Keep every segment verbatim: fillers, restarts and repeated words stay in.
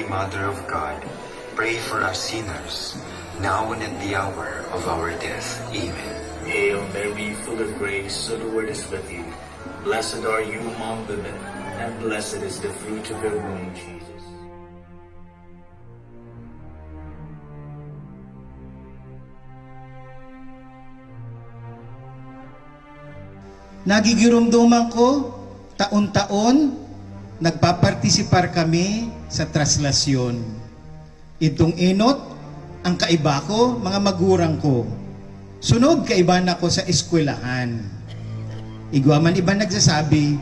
Mother of God, pray for us sinners, now and at the hour of our death. Amen. Hail Mary, full of grace, the Lord is with you. Blessed are you among women, and blessed is the fruit of your womb, Jesus. Nagigiromdoman ko, taon-taon, nagpapartisipar kami sa traslasyon. Idtong enot, ang kaiba ko, mga magurang ko. Sunod, kaiba na ko sa eskwelahan. Igwa man iba nagsasabi,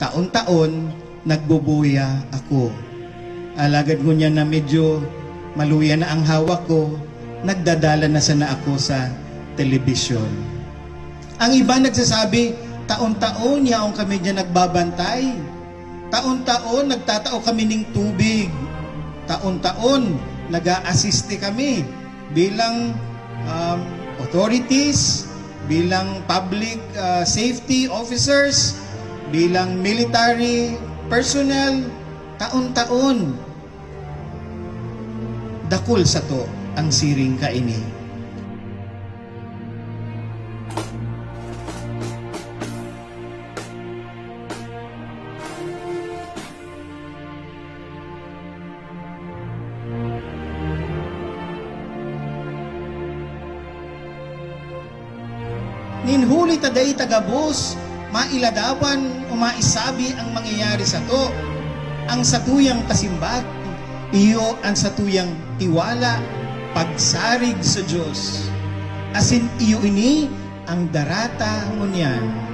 taon-taon, nagbubuya ako. Alagad ngunyan na medyo maluya na ang hawak ko, nagdadala na sana ako sa telebisyon. Ang iba nagsasabi, "Taon-taon yaon kami diyan nagbabantay. Taon-taon nagtatao kami ning tubig. Taon-taon nag-aasiste kami bilang, um, authorities, bilang public, uh, safety officers, bilang military personnel." Taon-taon. Dakul sato ang siring kaini. Nin huli ta dai ta gabos mailadawan o maisabi ang mangyayari sato. Ang satuyang kasimbag, iyo an satuyang tiwala, pagsarig sa Dios. Asin iyo ini ang darata ngunyan.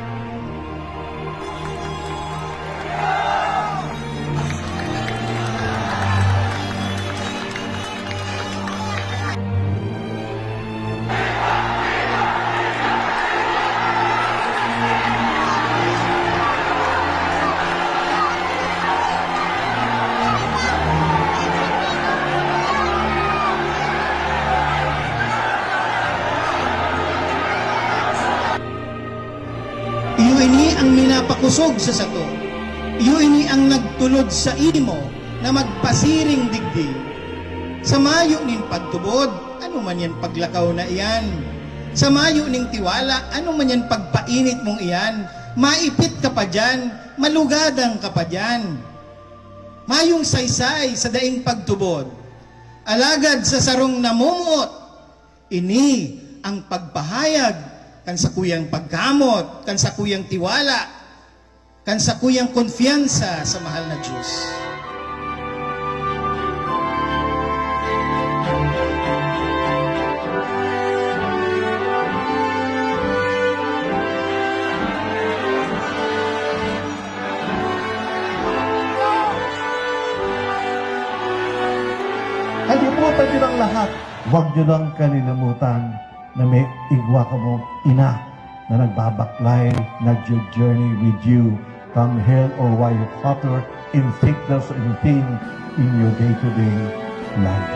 Iyo ini ang minapakosog sa sato. Iyo ini ang nagtulod saimo na magpasiring digdi. Sa mayo nin pagtubod, ano man yan paglakaw na iyan? Sa mayo ning tiwala, ano man yan pagpainit mong iyan? Maipit ka pa diyan, malugadan ka pa diyan. Mayong saysay sa daing pagtubod. Alagad sa sarong namumuot, ini ang pagpahayag kan sakuyang pagkamot, kan sakuyang tiwala, kan sakuyang kumpiyansa sa mahal na Diyos. Kalimutan niyo ang lahat. Huwag niyo lang kalilimutan na may igwa kamong ina na nagbabaklay, nagjo-journey with you from hell or why you suffer in sickness or in pain in your day-to-day life.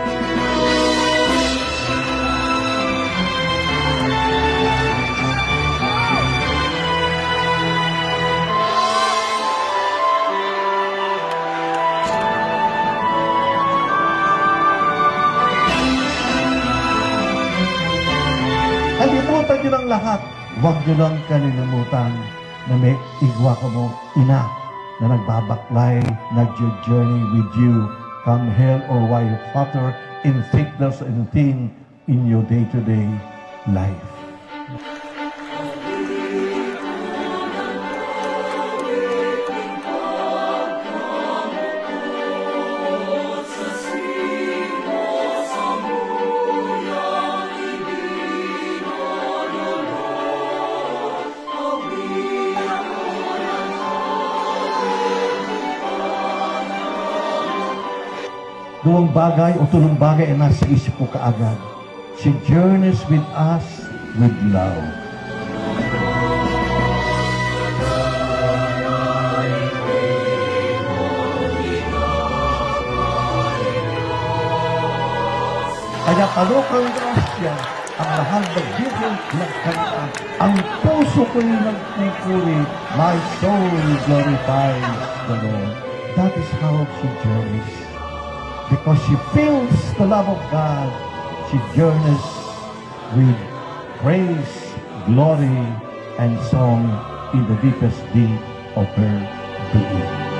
Kalimutan niyo lang lahat. Huwag niyo lang kalilimutan na may igwa kamong ina na nagbabaklay, nagjo-journey with you from hell or why you suffer in sickness and pain in your day-to-day life. Duwang bagay o tolong bagay ang nasa isip ko kaagad. She journeys with us with love. Kaya kalokang grasya ang mahal na Birhen nagkanta, "Ang puso ko'y nagpupuri, my soul glorifies the Lord." That is how she journeys. Because she feels the love of God, she journeys with praise, glory, and song in the deepest deep of her being.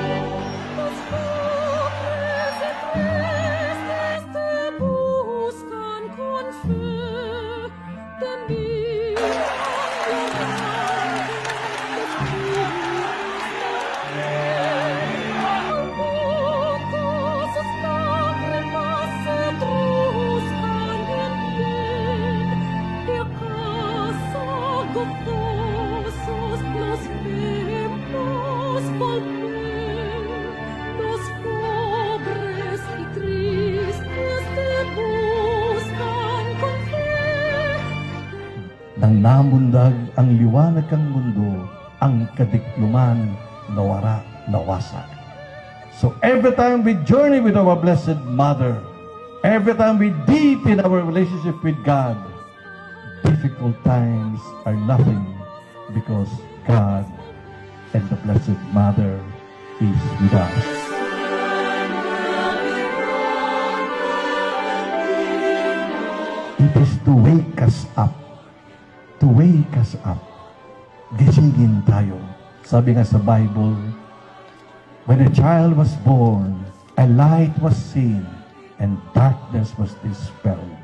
Nang namundag ang liwanag kan mundo, ang kadikloman nawara, nawasak. So every time we journey with our Blessed Mother, every time we deepen our relationship with God, difficult times are nothing because God and the Blessed Mother is with us. It is to wake us up, to wake us up. Gisingin tayo. Sabi nga sa Bible, "When a child was born, a light was seen, and darkness was dispelled."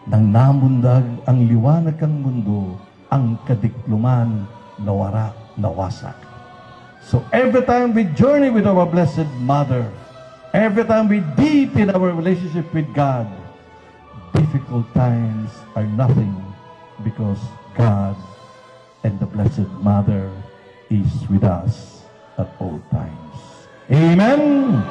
Nang namundag ang liwanag kan mundo, ang kadikloman nawara, nawasak. So every time we journey with our Blessed Mother, every time we deepen our relationship with God, difficult times are nothing because God and the Blessed Mother is with us at all times. Amen.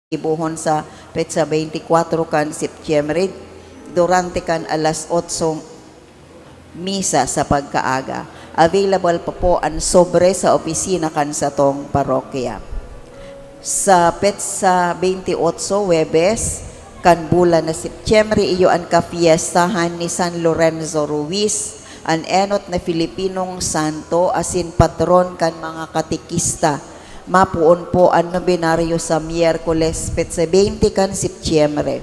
Gibohon sa petsa twenty-four kan Setyembre, durante kan alas otso misa sa pagkaaga. Available pa po an sobre sa opisina kan satong parokya. Sa petsa twenty-eight, Huwebes, kan bulan na Setyembre, iyo an kafiestahan ni San Lorenzo Ruiz, an enot na Filipinong santo asin patron kan mga katekista. Mapoon po an nobenaryo sa Miyerkules, petsa twenty kan Setyembre.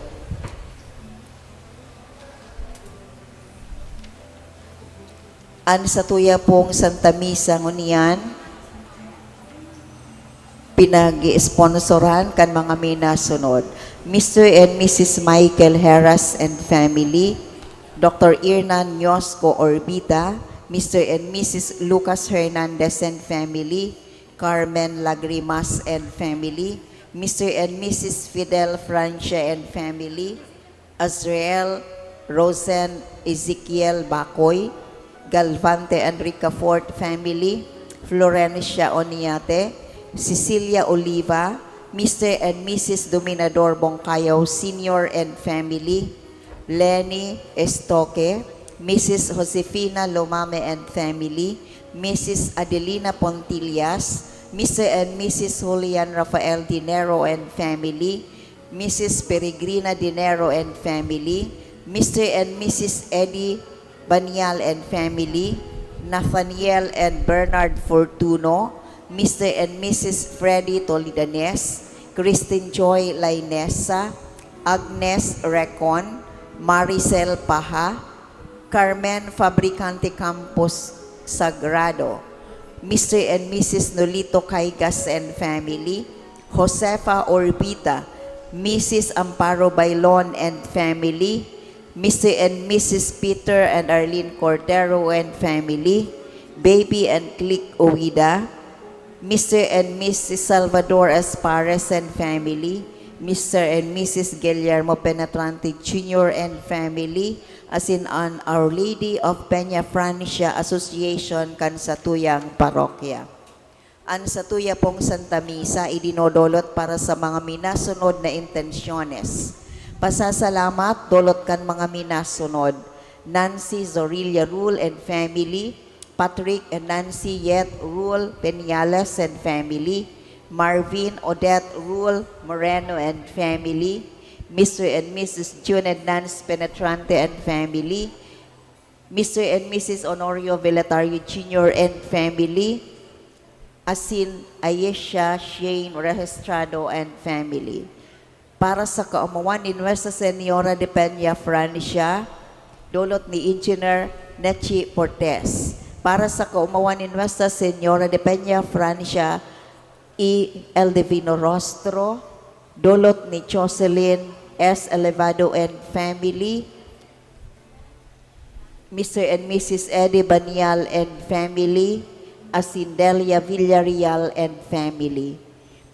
An satuya pong Santa Misa ngunyan, pinag-i-sponsoran kan mga minasunod: Mister and Missus Michael Heras and family, Doctor Irnan Ñosco Orbita, Mister and Missus Lucas Hernandez and family, Carmen Lagrimas and family, Mister and Missus Fidel Francia and family, Azriel Rosen Ezekiel Bacoy, Galvante and Ricafort family, Florencia Oniate, Cecilia Oliva, Mister and Missus Dominador Bongcayaw Senior and family, Lenny Estoque, Missus Josefina Lomame and family, Missus Adelina Pontillas, Mister and Missus Julian Rafael Dinero and family, Missus Peregrina Dinero and family, Mister and Missus Eddie Banial and family, Nathaniel and Bernard Fortuno, Mister and Missus Freddy Tolidanes, Christine Joy Lainesa, Agnes Recon, Maricel Paha, Carmen Fabricante Campos Sagrado, Mister and Missus Nolito Caigas and family, Josefa Orbita, Missus Amparo Bailon and family, Mister and Missus Peter and Arlene Cordero and family, Baby and Click Uwida, Mister and Missus Salvador Espares and family, Mister and Missus Guillermo Penetrante Junior and family, asin an Our Lady of Peña Francia Association kan satuyang parokya. An satuya pong Santa Misa idinodolot para sa mga minasunod na intensyones. Pasasalamat dolot kan mga minasunod: Nancy Zorilla Rule and family, Patrick and Nancy Yet Rule Peñales and family, Marvin Odette Rule Moreno and family, Mister and Missus June and Nance Penetrante and family, Mister and Missus Honorio Velatario Junior and family, asin Ayesha Shane Registrado and family. Para sa kaomawan ni Nuestra Señora de Peña Francia, dolot ni Engineer Nechi Portes. Para sa kaomawan ni Nuestra Señora de Peña Francia, I. Eldivino Rostro, dolot ni Jocelyn S. Elevado and family, Mister and Missus Eddie Banial and family, asin Delia Villarreal and family.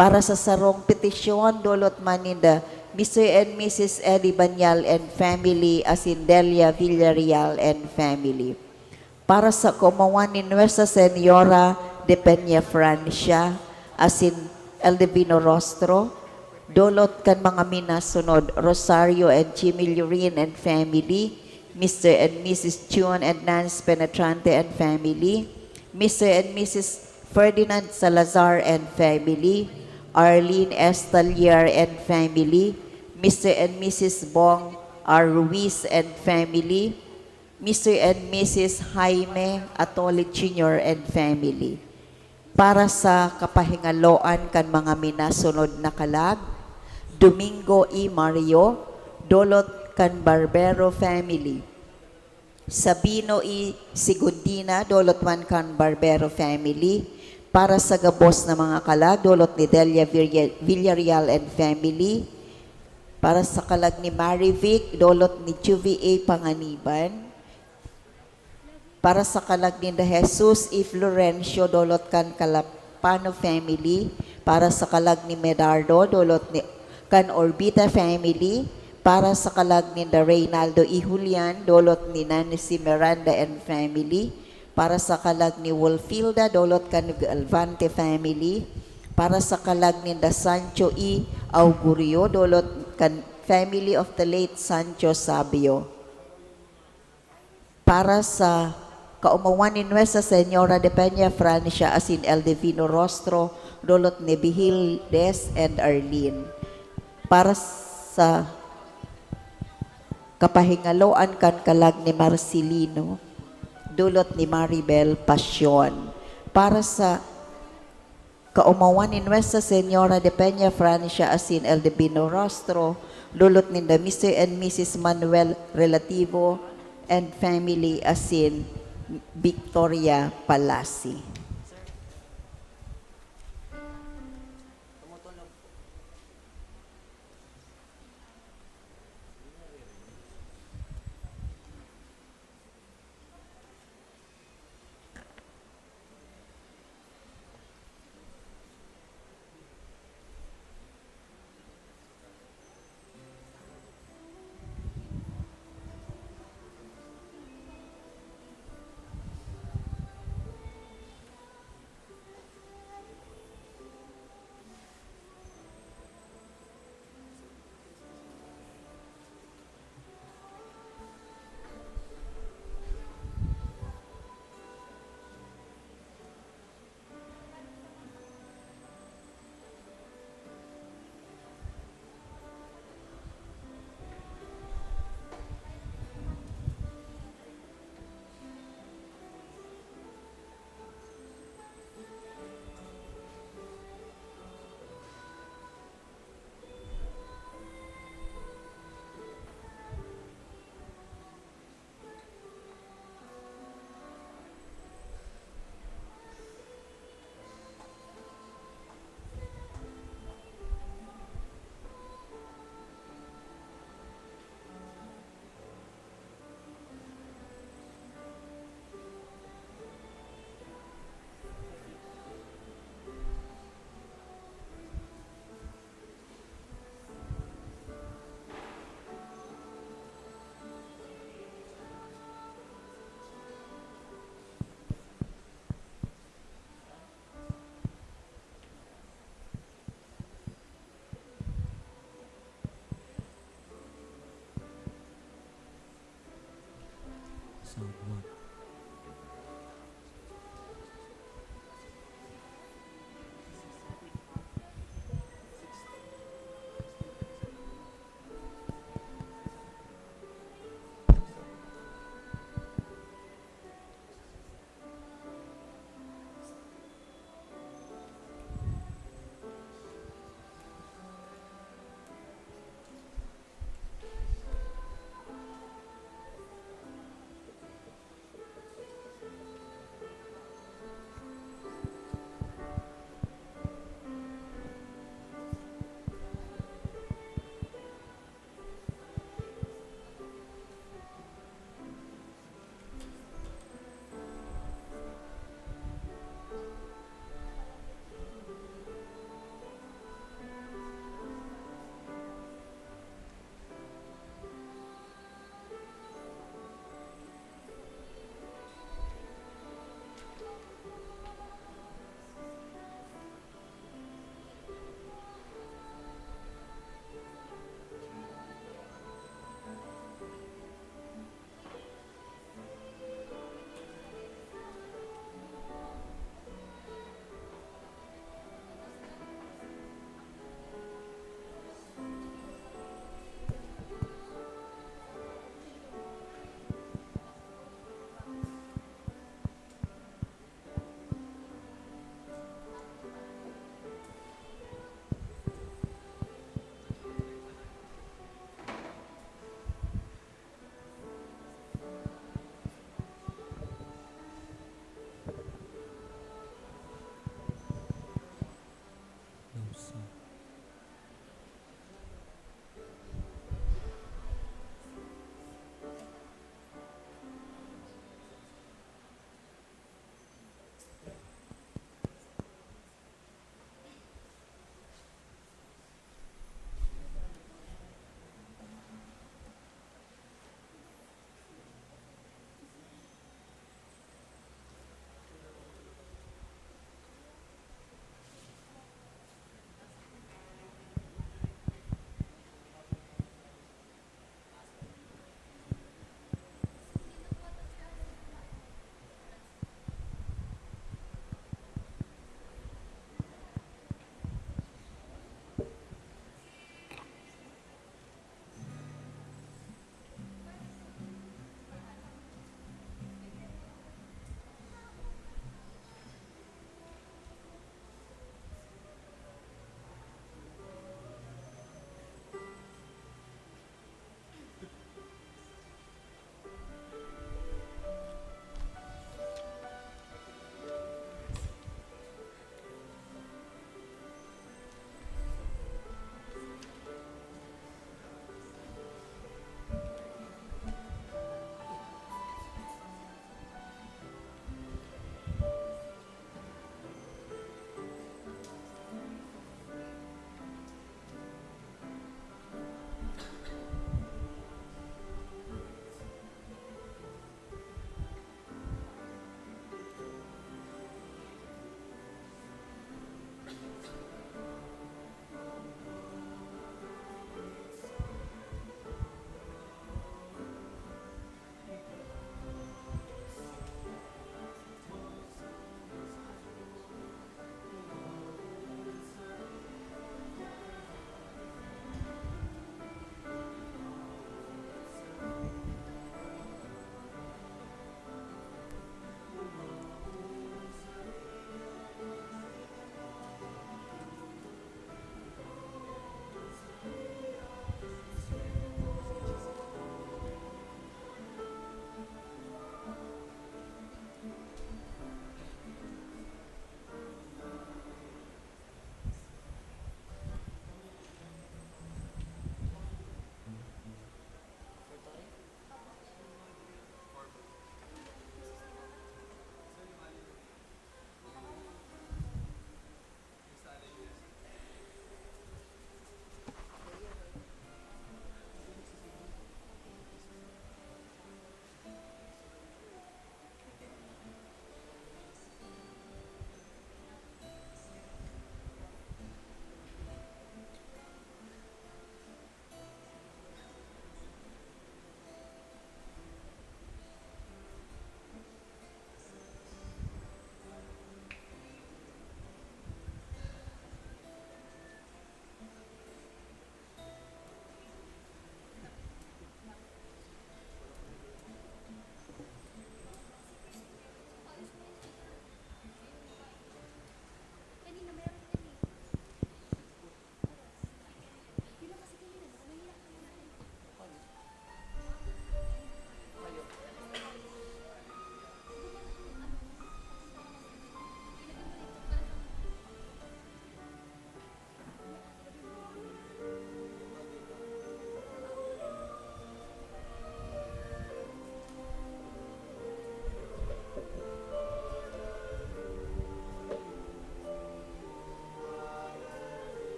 Para sa sarong petisyon, dolot man ninda Mister and Missus Eddie Banial and family, asin Delia Villarreal and family. Para sa kaomawan ni Nuestra Señora de Peña Francia, asin Eldivino Rostro, dolot kan mga minasunod: Rosario and Jimmy Lurin and family, Mister and Missus June and Nance Penetrante and family, Mister and Missus Ferdinand Salazar and family, Arlene Estalier and family, Mister and Missus Bong R. Ruiz and family, Mister and Missus Jaime Atole Junior and family. Para sa kapahingaloan kan mga minasunod na kalag: Domingo E. Mario, dolot kan Barbero family. Sabino E. Segundina, dolot man kan Barbero family. Para sa gabos na mga kalag, dolot ni Delia Villa-, Villarreal and family. Para sa kalag ni Marivic, dolot ni Juvie A. Panganiban. Para sa kalag ninda Jesus E. Florencio, dolot kan Calapano family. Para sa kalag ni Medardo, dolot ni, kan Orbita family. Para sa kalag ninda Reynaldo E. Julian, dolot ni Nancy Miranda and family. Para sa kalag ni Wolfilda, dolot kan Galvante family. Para sa kalag ninda Sancho E. Augurio, dolot kan family of the late Sancho Sabio. Para sa kaomawan ni Nuestra Señora de Peña Francia asin Eldivino Rostro, dolot ni Bihildes and Arlene. Para sa kapahingaloan kan kalag ni Marcelino, dolot ni Maribel Pasion. Para sa kaomawan ni Nuestra Señora de Peña Francia asin Eldivino Rostro, dolot ninda Mister and Missus Manuel Relativo and family asin Victoria Palasi. Sound one.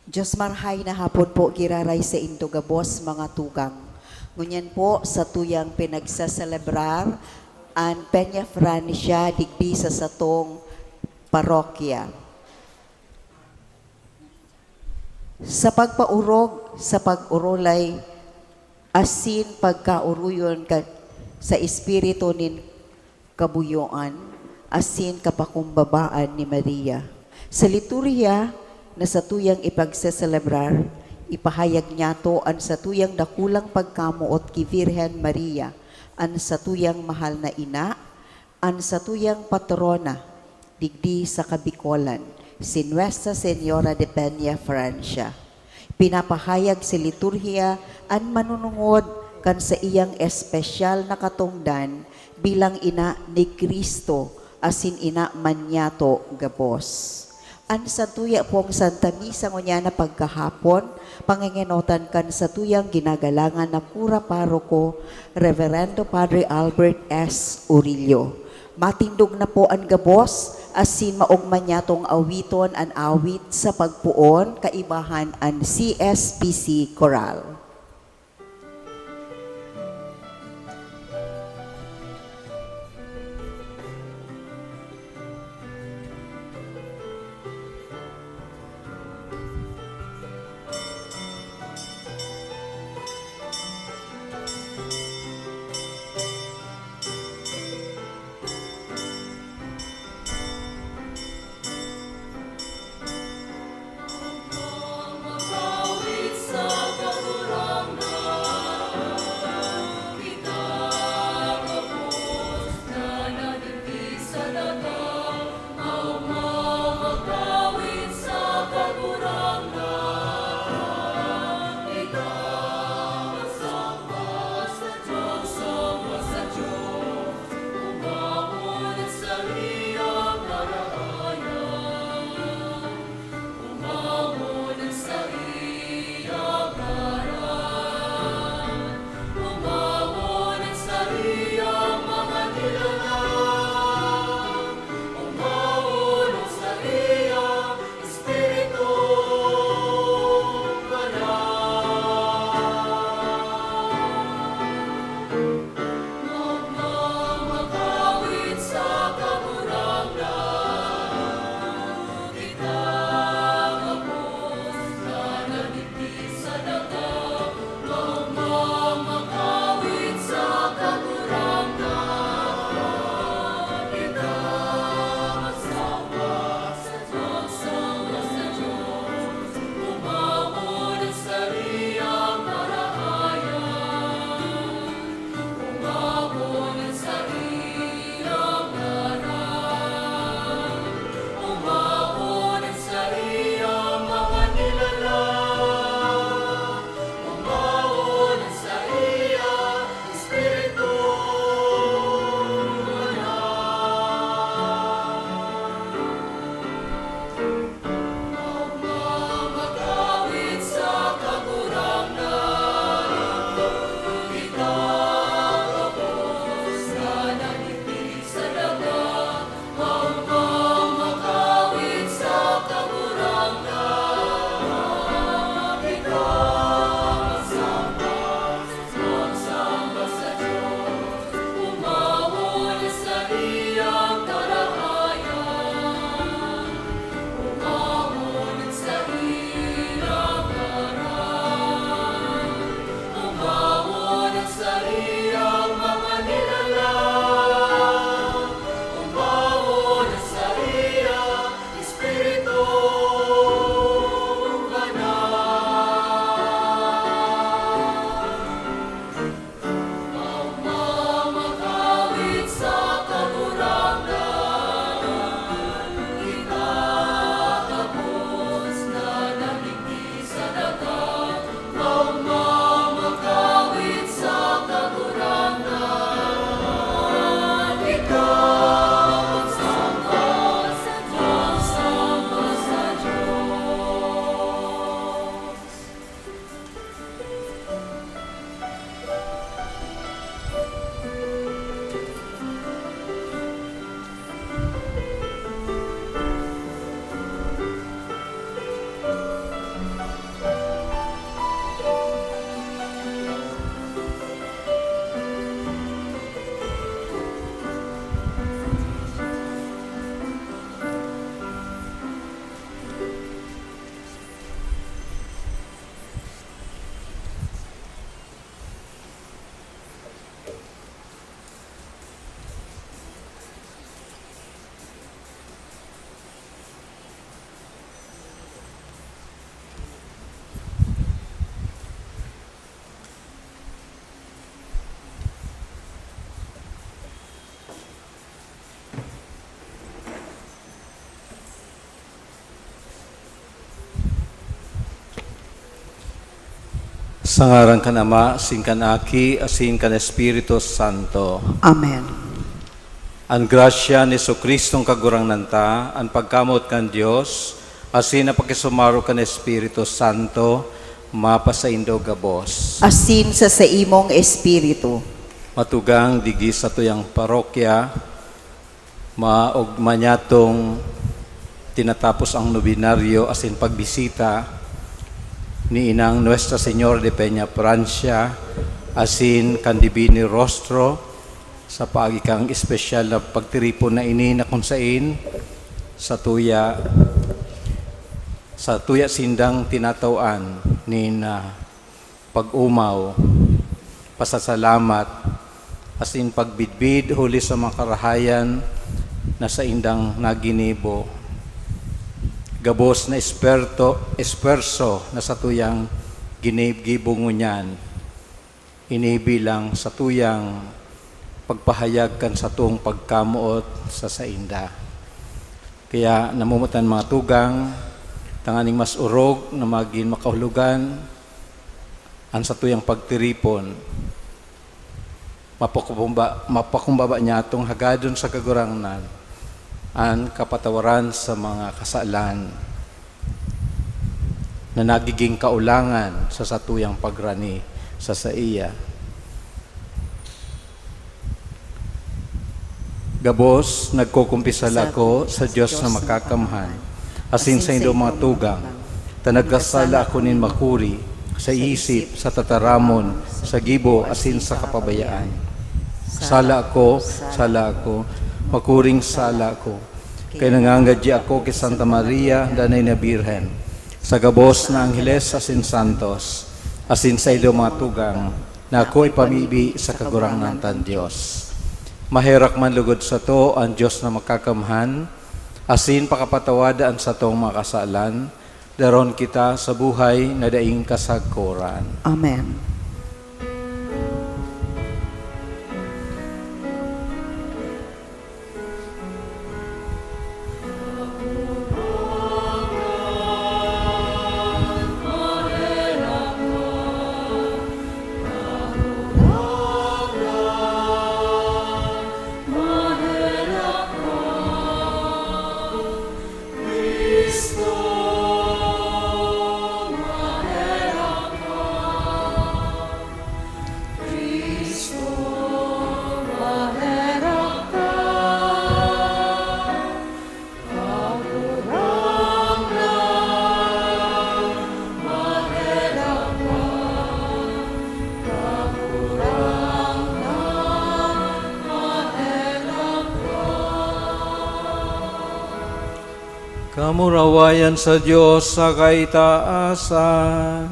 Diyos marhay na hapon po giraray saindo gabos, mga tugang. Ngunyan po, satuyang pinagsaselebrar an Peña Francia digdi sa satong parokya. Sa pagpaorog, sa pag-orolay, asin pagkaoroyon ka, sa espiritu nin kabuyoan asin kapakumbabaan ni Maria. Sa liturhiya na satuyang ipagseselebrar, ipahayag niyato an satuyang dakulang pagkamoot ki Virgen Maria, an satuyang mahal na ina, an satuyang patrona digdi sa Kabikolan, si Nuestra Señora de Peña Francia. Pinapahayag sa liturhiya an manunungod kan saiyang espesyal na katongdan bilang ina ni Cristo asin ina man niyato gabos. An satuya pong Santa Misa ngunyan na pagkahapon, pangengenotan kan satuyang ginagalangan na kura paroko, Reverendo Padre Albert S. Urillo. Matindog na po an gabos, asin maogma niyatong awiton an awit sa pagpoon, kaibahan an C S P C Chorale. Sa ngaran kan Ama, asin kan Aki, asin kan Espiritu Santo. Amen. An grasya ni Jesu-Cristong Kagurangnan ta, an pagkamoot kan Dios, asin an pakisumaro kan Espiritu Santo, mapasaindo gabos. Asin sa saimong espiritu. Matugang digdi sa tuyang parokya, maogma niyatong tinatapos ang nobinaryo asin pagbisita ni Inang Nuestra Señora de Peña Francia asin kan Divino Rostro sa paagi kan espesyal na pagtiripon na ini na kun sain satuya, satuya sindang tinataw-an nin, ah, pag-omaw, pasasalamat, asin pagbidbid huli sa mga karahayan na saindang naginibo. Gabos na esperto, espuwerso na satuyang ginigibo ngunyan, ini bilang satuyang pagpahayag kan satong pagkamoot sa sainda. Kaya namumutan mga tugang, tanganing mas orog na magin makahulogan an satuyang pagtiripon, mapakumbaba, mapakumbaba niya atong hagadon sa Kagurangnan an kapatawaran sa mga kasalan na nagiging kaulangan sa satuyang pagrani sa saiya. Gabos, nagkukumpisal ako sa Dios na makakamhan, asin saindo mga tugang, ta nagkasala ako nin makuri, sa isip, sa tataramon, sa gibo, asin sa kapabayaan. Sala ako, sala ako, makuring sala ako. Kaya nangangadya ako ki Santa Maria, Danay na Birhen, sa gabos na angheles asin santos, asin saindo mga tugang, na ako ipamibi sa Kagurangnan tan Dios. Maherak man lugod sato an Dios na makakamhan, asin pakapatawada an satong mga kasalan, daron kita sa buhay na daing kasagkoran. Amen. Kamurawayan sa Dios sa kaitaasan.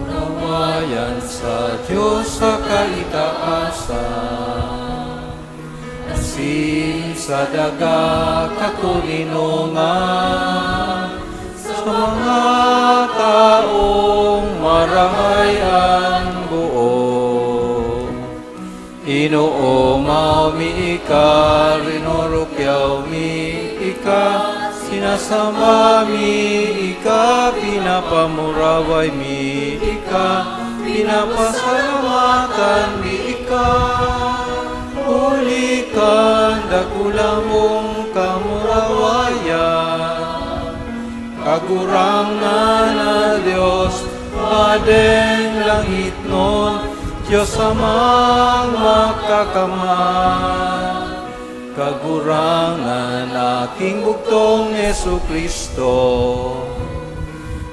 Kamurawayan sa Dios sa kaitaasan. Asin sa daga katoninongan sa mga taong marahay an buot. Inoomaw mi ika, rinurukyaw mi ika, sinasamba mi ika, pinapamuraway mi ika, pinapasalamatan mi ika. Huli kan dakula mong kamurawayan, Kagurangnan na Dios, Padeng langitnon, Dios Amang makakamhan, Kagurangnan Aking bugtong Jesu-Cristo,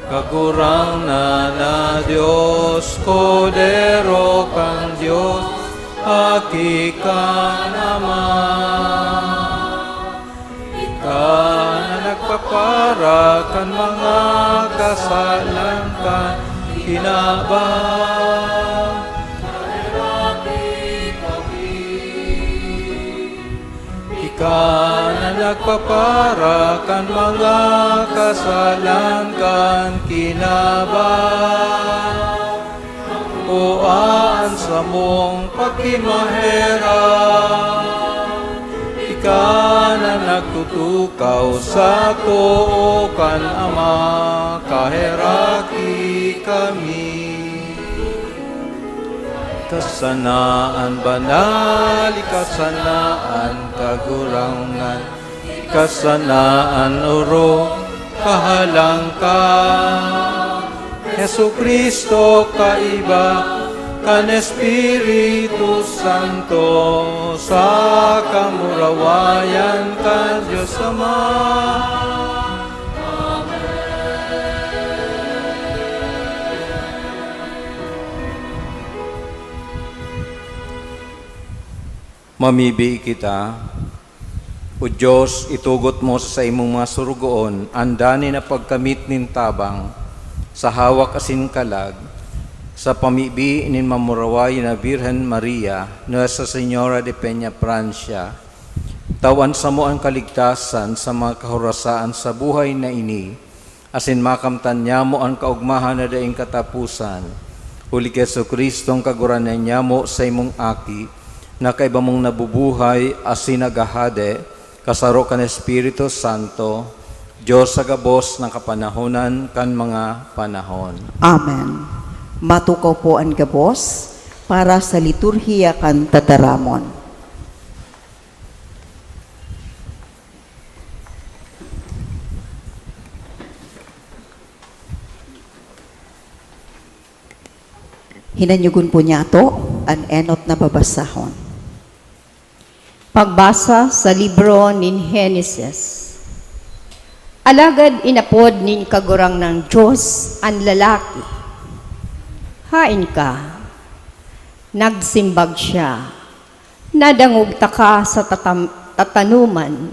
Kagurangnan na Dios, Kordero kan Dios, Aki kan Ama. Ika na nagpapara kan mga kasalan kan kinaban. Ika na nagpapara kan mga kasalan kan kinaban. Kua an samong pagkimaherak. Ika na nagtutukaw Ikaw sa too kan Ama, kaheraki kami. Kasanaan banal, kasanaan kagurangnan, kasanaan orog, kahalang ka. Jesu-Cristo, kaiba kan Espiritu Santo, sa kamurawayan kan Dios Ama. Mamibi kita. O Dios, itugot mo sa saimong mga sorogoon an danay na pagkamit nin tabang sa hawak asin kalag, sa pamibi nin mamuraway na Birhen Maria, Nuestra Señora de Peñafrancia. Tawan samo an kaligtasan sa mga kahorasaan sa buhay na ini, asin makamtan nyamo an kaogmahan na daing kataposan. Huli ki Jesu-Cristo, an Kagurangnan nyamo, saimong Aki, na kaiba mong nabubuhay asin naghahade, kasaro kan Espiritu Santo, Dios sa gabos na kapanahonan kan mga panahon. Amen. Matukaw po an gabos para sa liturhiya kan tataramon. Hinanyogon po niyato an enot na babasahon. Pagbasa sa libro nin Henesis. Alagad inapod nin Kagurangnan Dios an lalaki. "Haen ka?" Nagsimbag siya, "Nadangog taka sa tatam-, tatanuman.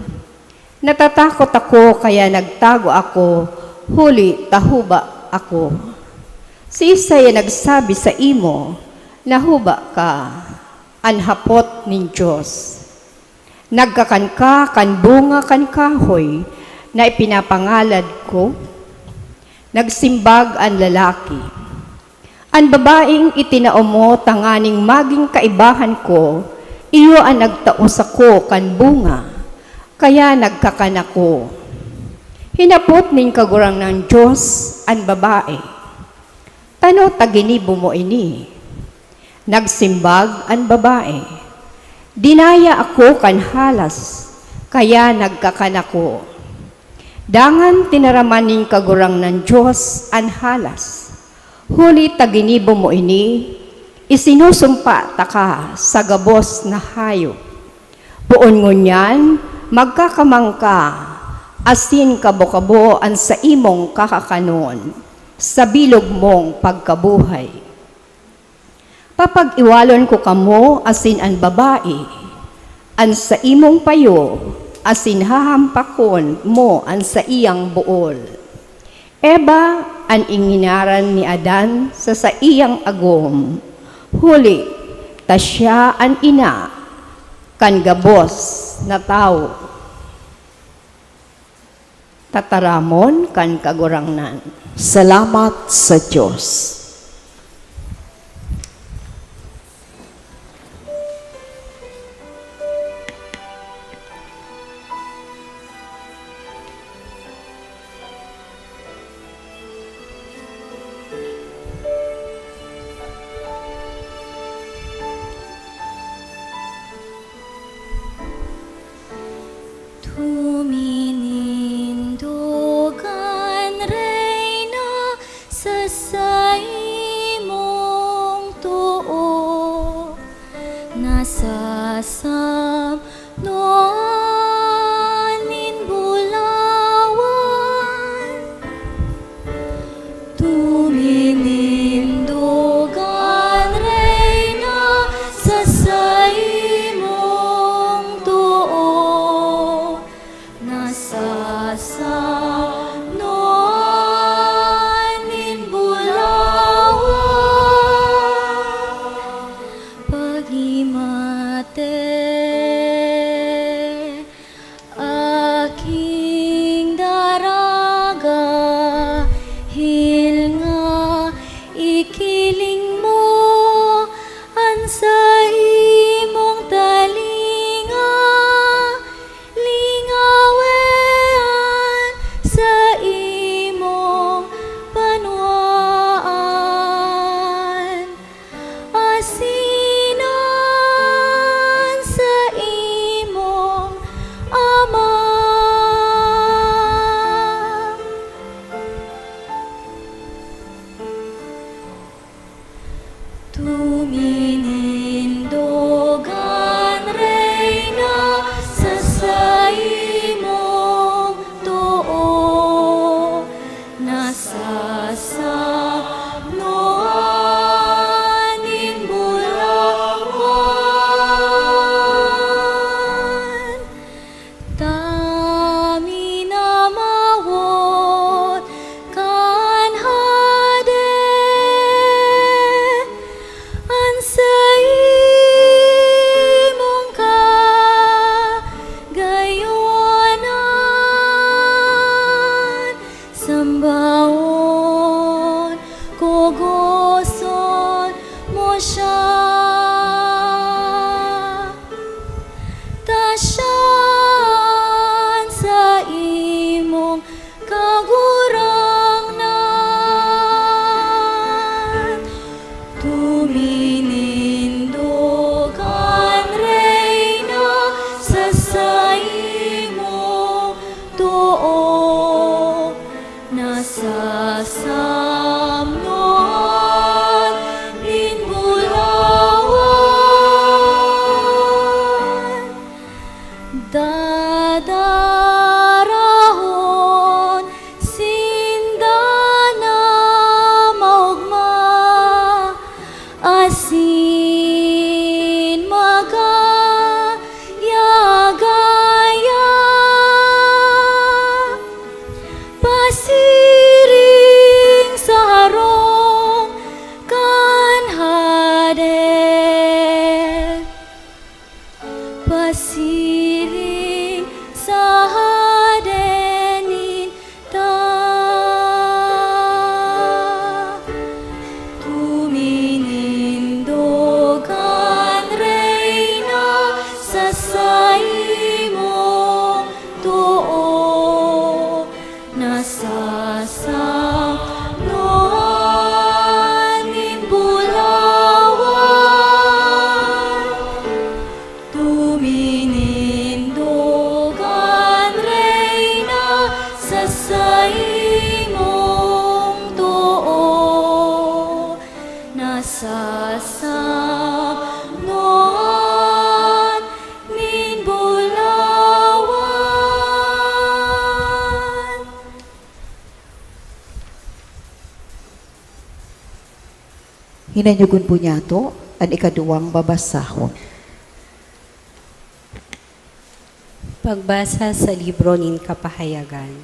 Natatakot ako, kaya nagtago ako, huli ta huba ako. Siisay an nagsabi saimo na huba ka?" An hapot nin Dios. "Nagkakan ka kan bunga kan kahoy na ipinapangalad ko?" Nagsimbag an lalaki, "An babaeng itinao mo tanganing magin kaibahan ko, iyo an nagtao sako kan bunga, kaya nagkakan ako." Hinapot nin Kagurangnan Dios an babae, "Tano ta ginibo mo ini?" Nagsimbag an babae, "Dinaya ako kan halas, kaya nagkakan ako." Dangan tinaraman nin Kagurangnan Dios an halas, "Huli ta ginibo mo ini, isinusumpa taka sa gabos na hayop. Poon ngunyan, magkakamang ka, asin kabo-kabo an saimong kakakanon sa bilog mong pagkabuhay. Papag-iwalon ko kamo asin an babae, an saimong payo, asin hahampakon mo an saiyang bool." Eva an inginaran ni Adan sa saiyang agom, huli ta siya an ina kan gabos na tawo. Tataramon kan Kagurangnan. Salamat sa Dios. Tuminindog an Reyna sa saimong too, nasasamnoan nin bulawan. Tuminindog an Reyna sa saimong too, nasasamnoan nin bulawan. Paghimate, aking daraga, hilnga, ikiling mo an saimong talinga, lingawe Siring sa Haden ninda, tuminindog an Reyna sa saimong too, nasasangnoan nin bulawan. Tuminindog an Reyna sa saimong too, nasasangnoan nin bulawan. Hinanyogon po niyato an ikaduwang babasahon. Pagbasa sa libro nin Kapahayagan.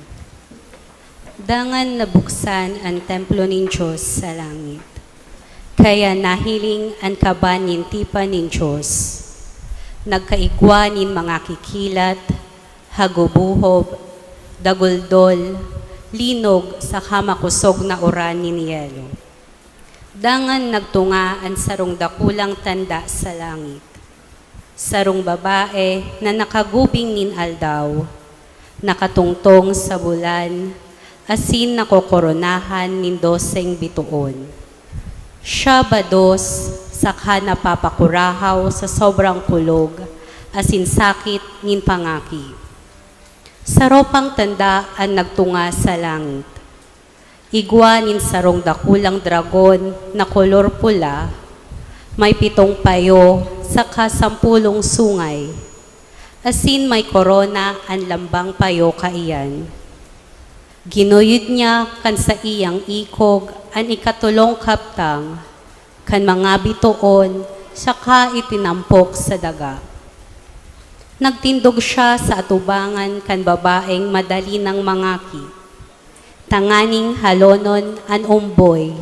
Dangan nabuksan an templo nin Dios sa langit, kaya nahiling an kaban nin tipan nin Dios. Nagkaigwa nin mga kikilat, hagubohob, daguldol, linog, saka makosog na uran nin yelo. Dangan nagtunga an sarong dakulang tanda sa langit. Sarong babae na nakagubing nin aldaw, nakatungtong sa bulan, asin nakokoronahan nin doseng bitoon. Siya bados saka napapakurahaw sa sobrang kulog asin sakit nin pangaki. Saro pang tanda an nagtunga sa langit. Igwa nin sarong dakulang dragon na kolor pula, may pitong payo saka sampolong sungay, asin may korona an lambang payo kaiyan. Ginuyod niya kan saiyang ikog an ikatolong kabtang kan mga bitoon saka itinampok sa daga. Nagtindog siya sa atubangan kan babaeng madali nang mangaki, tanganing halonon an omboy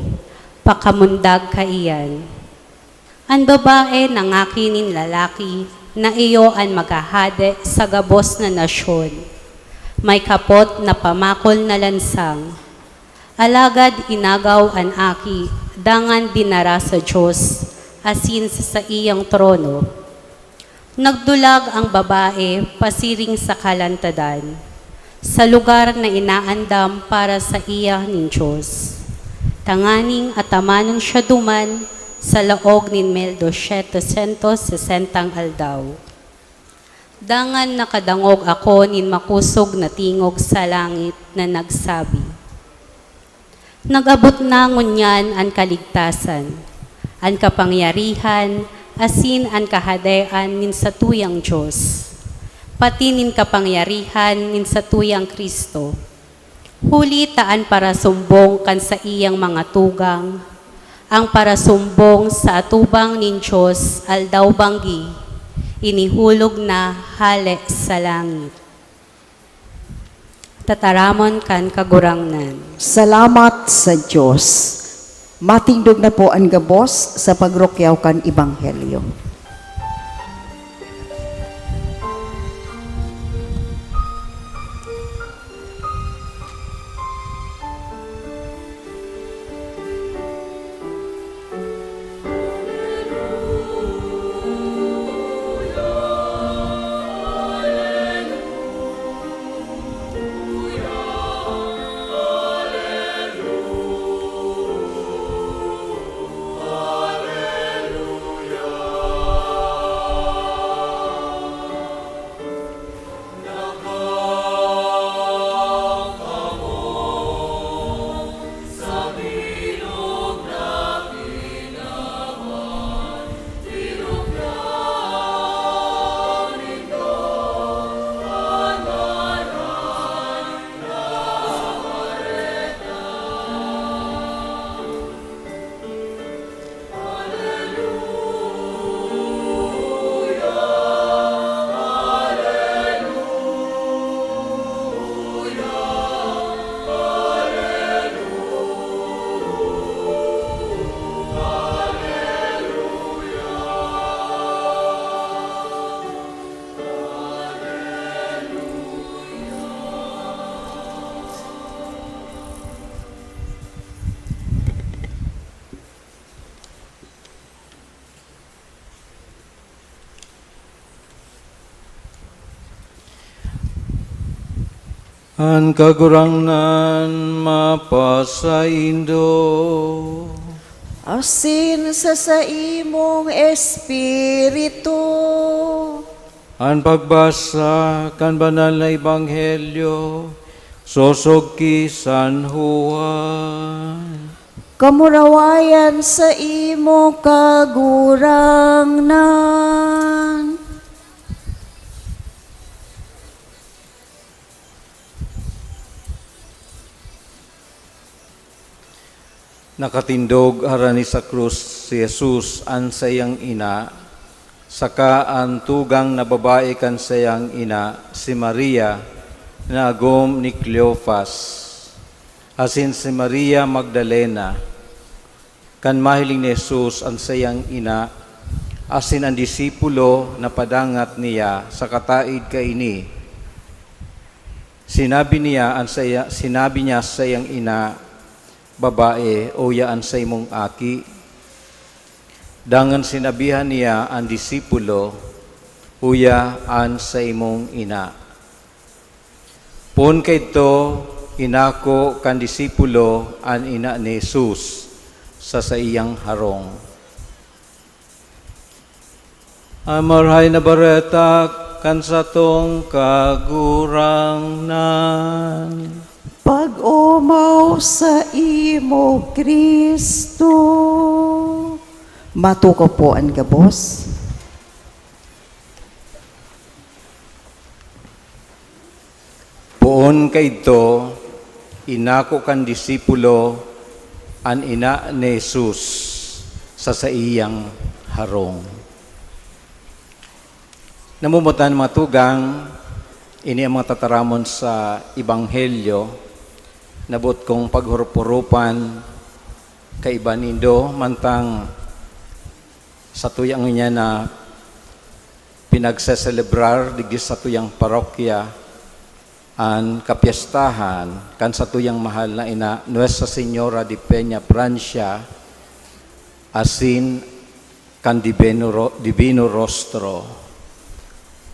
pakamundag kaiyan. An babae nangaki nin lalaki na iyo an maghahade sa gabos na nasyon. May kapot na pamakol na lansang. Alagad inagaw an aki, dangan dinara sa Dios asin sa saiyang trono. Nagdulag ang babae pasiring sa kalantadan, sa lugar na inaandam para saiya nin Dios, tanganing atamanon siya duman sa laog nin mil dosyentos sesentang aldaw. Dangan nakadangog ako nin makosog na tingog sa langit na nagsabi, "Nag-abot na ngunyan an kaligtasan, an kapangyarihan, asin an kahadean nin satuyang Dios, pati nin kapangyarihan nin satuyang Cristo. Huli ta an parasumbong kan saiyang mga tugang, an parasumbong sa atubang nin Dios aldaw-banggi, inihulog na hale sa langit." Tataramon kan Kagurangnan. Salamat sa Dios. Matindog na po an gabos sa pagrukyaw kan Ebanghelyo. An Kagurangnan mapasaindo. Asin sa saimong espiritu. An pagbasa kan Banal na Ebanghelyo sosog ki San Juan. Kamurawayan saimo, Kagurangnan. Nakatindog harani sa krus si Jesus, an saiyang ina, saka an tugang na babae kan saiyang ina, si Maria, na agom ni Cleofas, asin si Maria Magdalena. Kan mahiling ni Jesus an saiyang ina asin an disipulo na padangat niya sa kataed kaini, sinabi niya an saya, sinabi niya sa saiyang ina, "Babae, uya an saimong aki." Dangan sinabihan niya an disipulo, "Uya an saimong ina." Poon kaidto, inako kan disipulo an ina ni Jesus sa saiyang harong. An Marahay na Bareta kan satong Kagurangnan. Pag-omaw saimo, Cristo. Matukaw po an gabos. Poon kaidto, inako kan disipulo an ina ni Jesus sa saiyang harong. Namumutan, mga tugang, ini ang mga tataramon sa Ebanghelyo na boot kong paghurop-huropan kaiba nindo, mantang satuya ngunyan na pinagseselebrar digdi satuyang parokya an kapyestahan kan satuyang mahal na ina, Nuestra Señora de Peña Francia, asin kan Divino Ro-, Divino Rostro.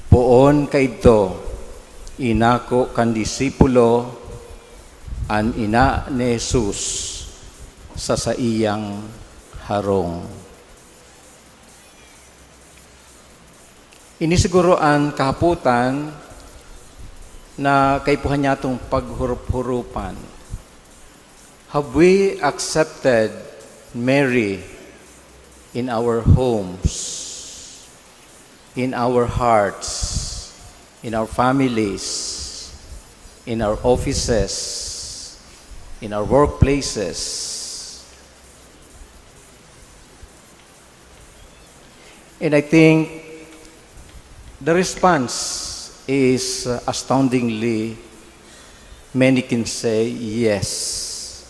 Poon kaidto, inako kan disipulo an ina ni Jesus sa saiyang harong. Ini siguro an kahapotan na kaipuhan niyatong paghurop-huropan. Have we accepted Mary in our homes, in our hearts, in our families, in our offices, in our workplaces? And I think the response is, uh, astoundingly, many can say yes.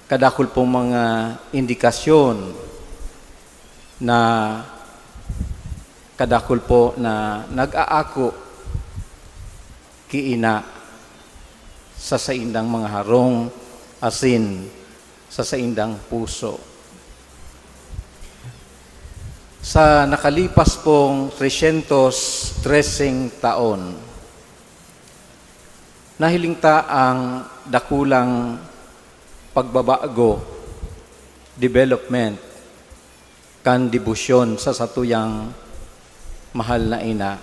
Kadakul pong mga indikasyon na kadakul po na nag-aako ki ina sa saindang mga harong asin sa saindang puso. Sa nakalipas pong tresyentos treseng taon, nahiling ta ang dakulang pagbabago, development, kan debosyon sa satuyang mahal na ina.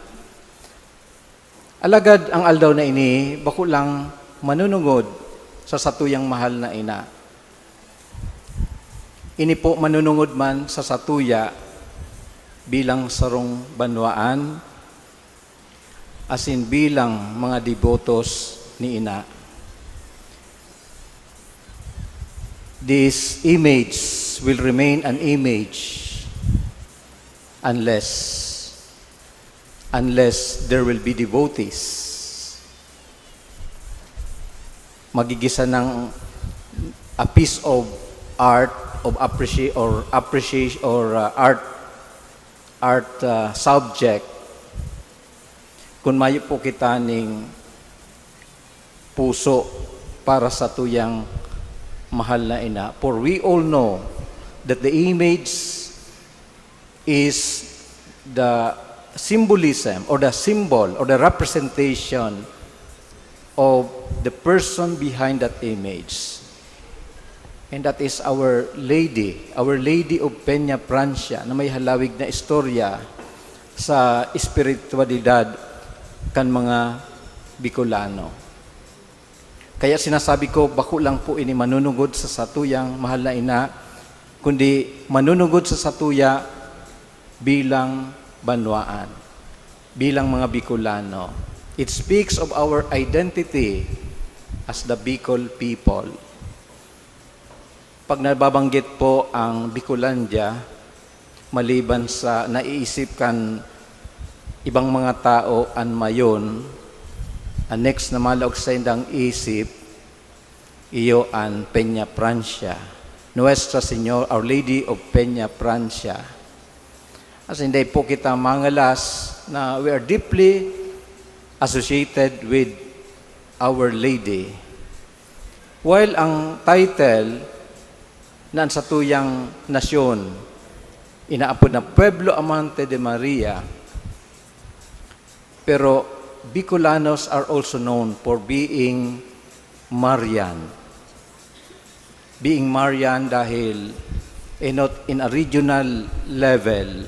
Alagad ang aldaw na ini bako lang manunungod sa satuyang mahal na ina. Ini po manunungod man sa satuya bilang sarong banwaan, asin bilang mga debotos ni ina. This image will remain an image unless, unless there will be devotees. Magigisa ng a piece of art, of appreci-, or appreciation, or, uh, art, art, uh, subject, kun mayo po kita ning puso para sa tuyang mahal na ina. For we all know that the image is the symbolism or the symbol or the representation of the person behind that image. And that is Our Lady, Our Lady of Peña Francia, na may halawig na istorya sa espiritualidad kan mga Bicolano. Kaya sinasabi ko, bako lang po ini manunugod sa satuyang mahal na ina, kundi manunugod sa satuya bilang banwaan, bilang mga Bicolano. It speaks of our identity as the Bicol people. Pag nababanggit po ang Bicolandia, maliban sa naiisip kan ibang mga tao an Mayon, ang next na malaog sa indang isip, iyo an Peña Francia, Nuestra Señor, Our Lady of Peña Francia. As in, dai po kita mangalas na we are deeply associated with Our Lady. While ang title na ang satuyang nasyon, inaapod na Pueblo Amante de Maria, pero Bicolanos are also known for being Marian. Being Marian dahil enot in a regional level,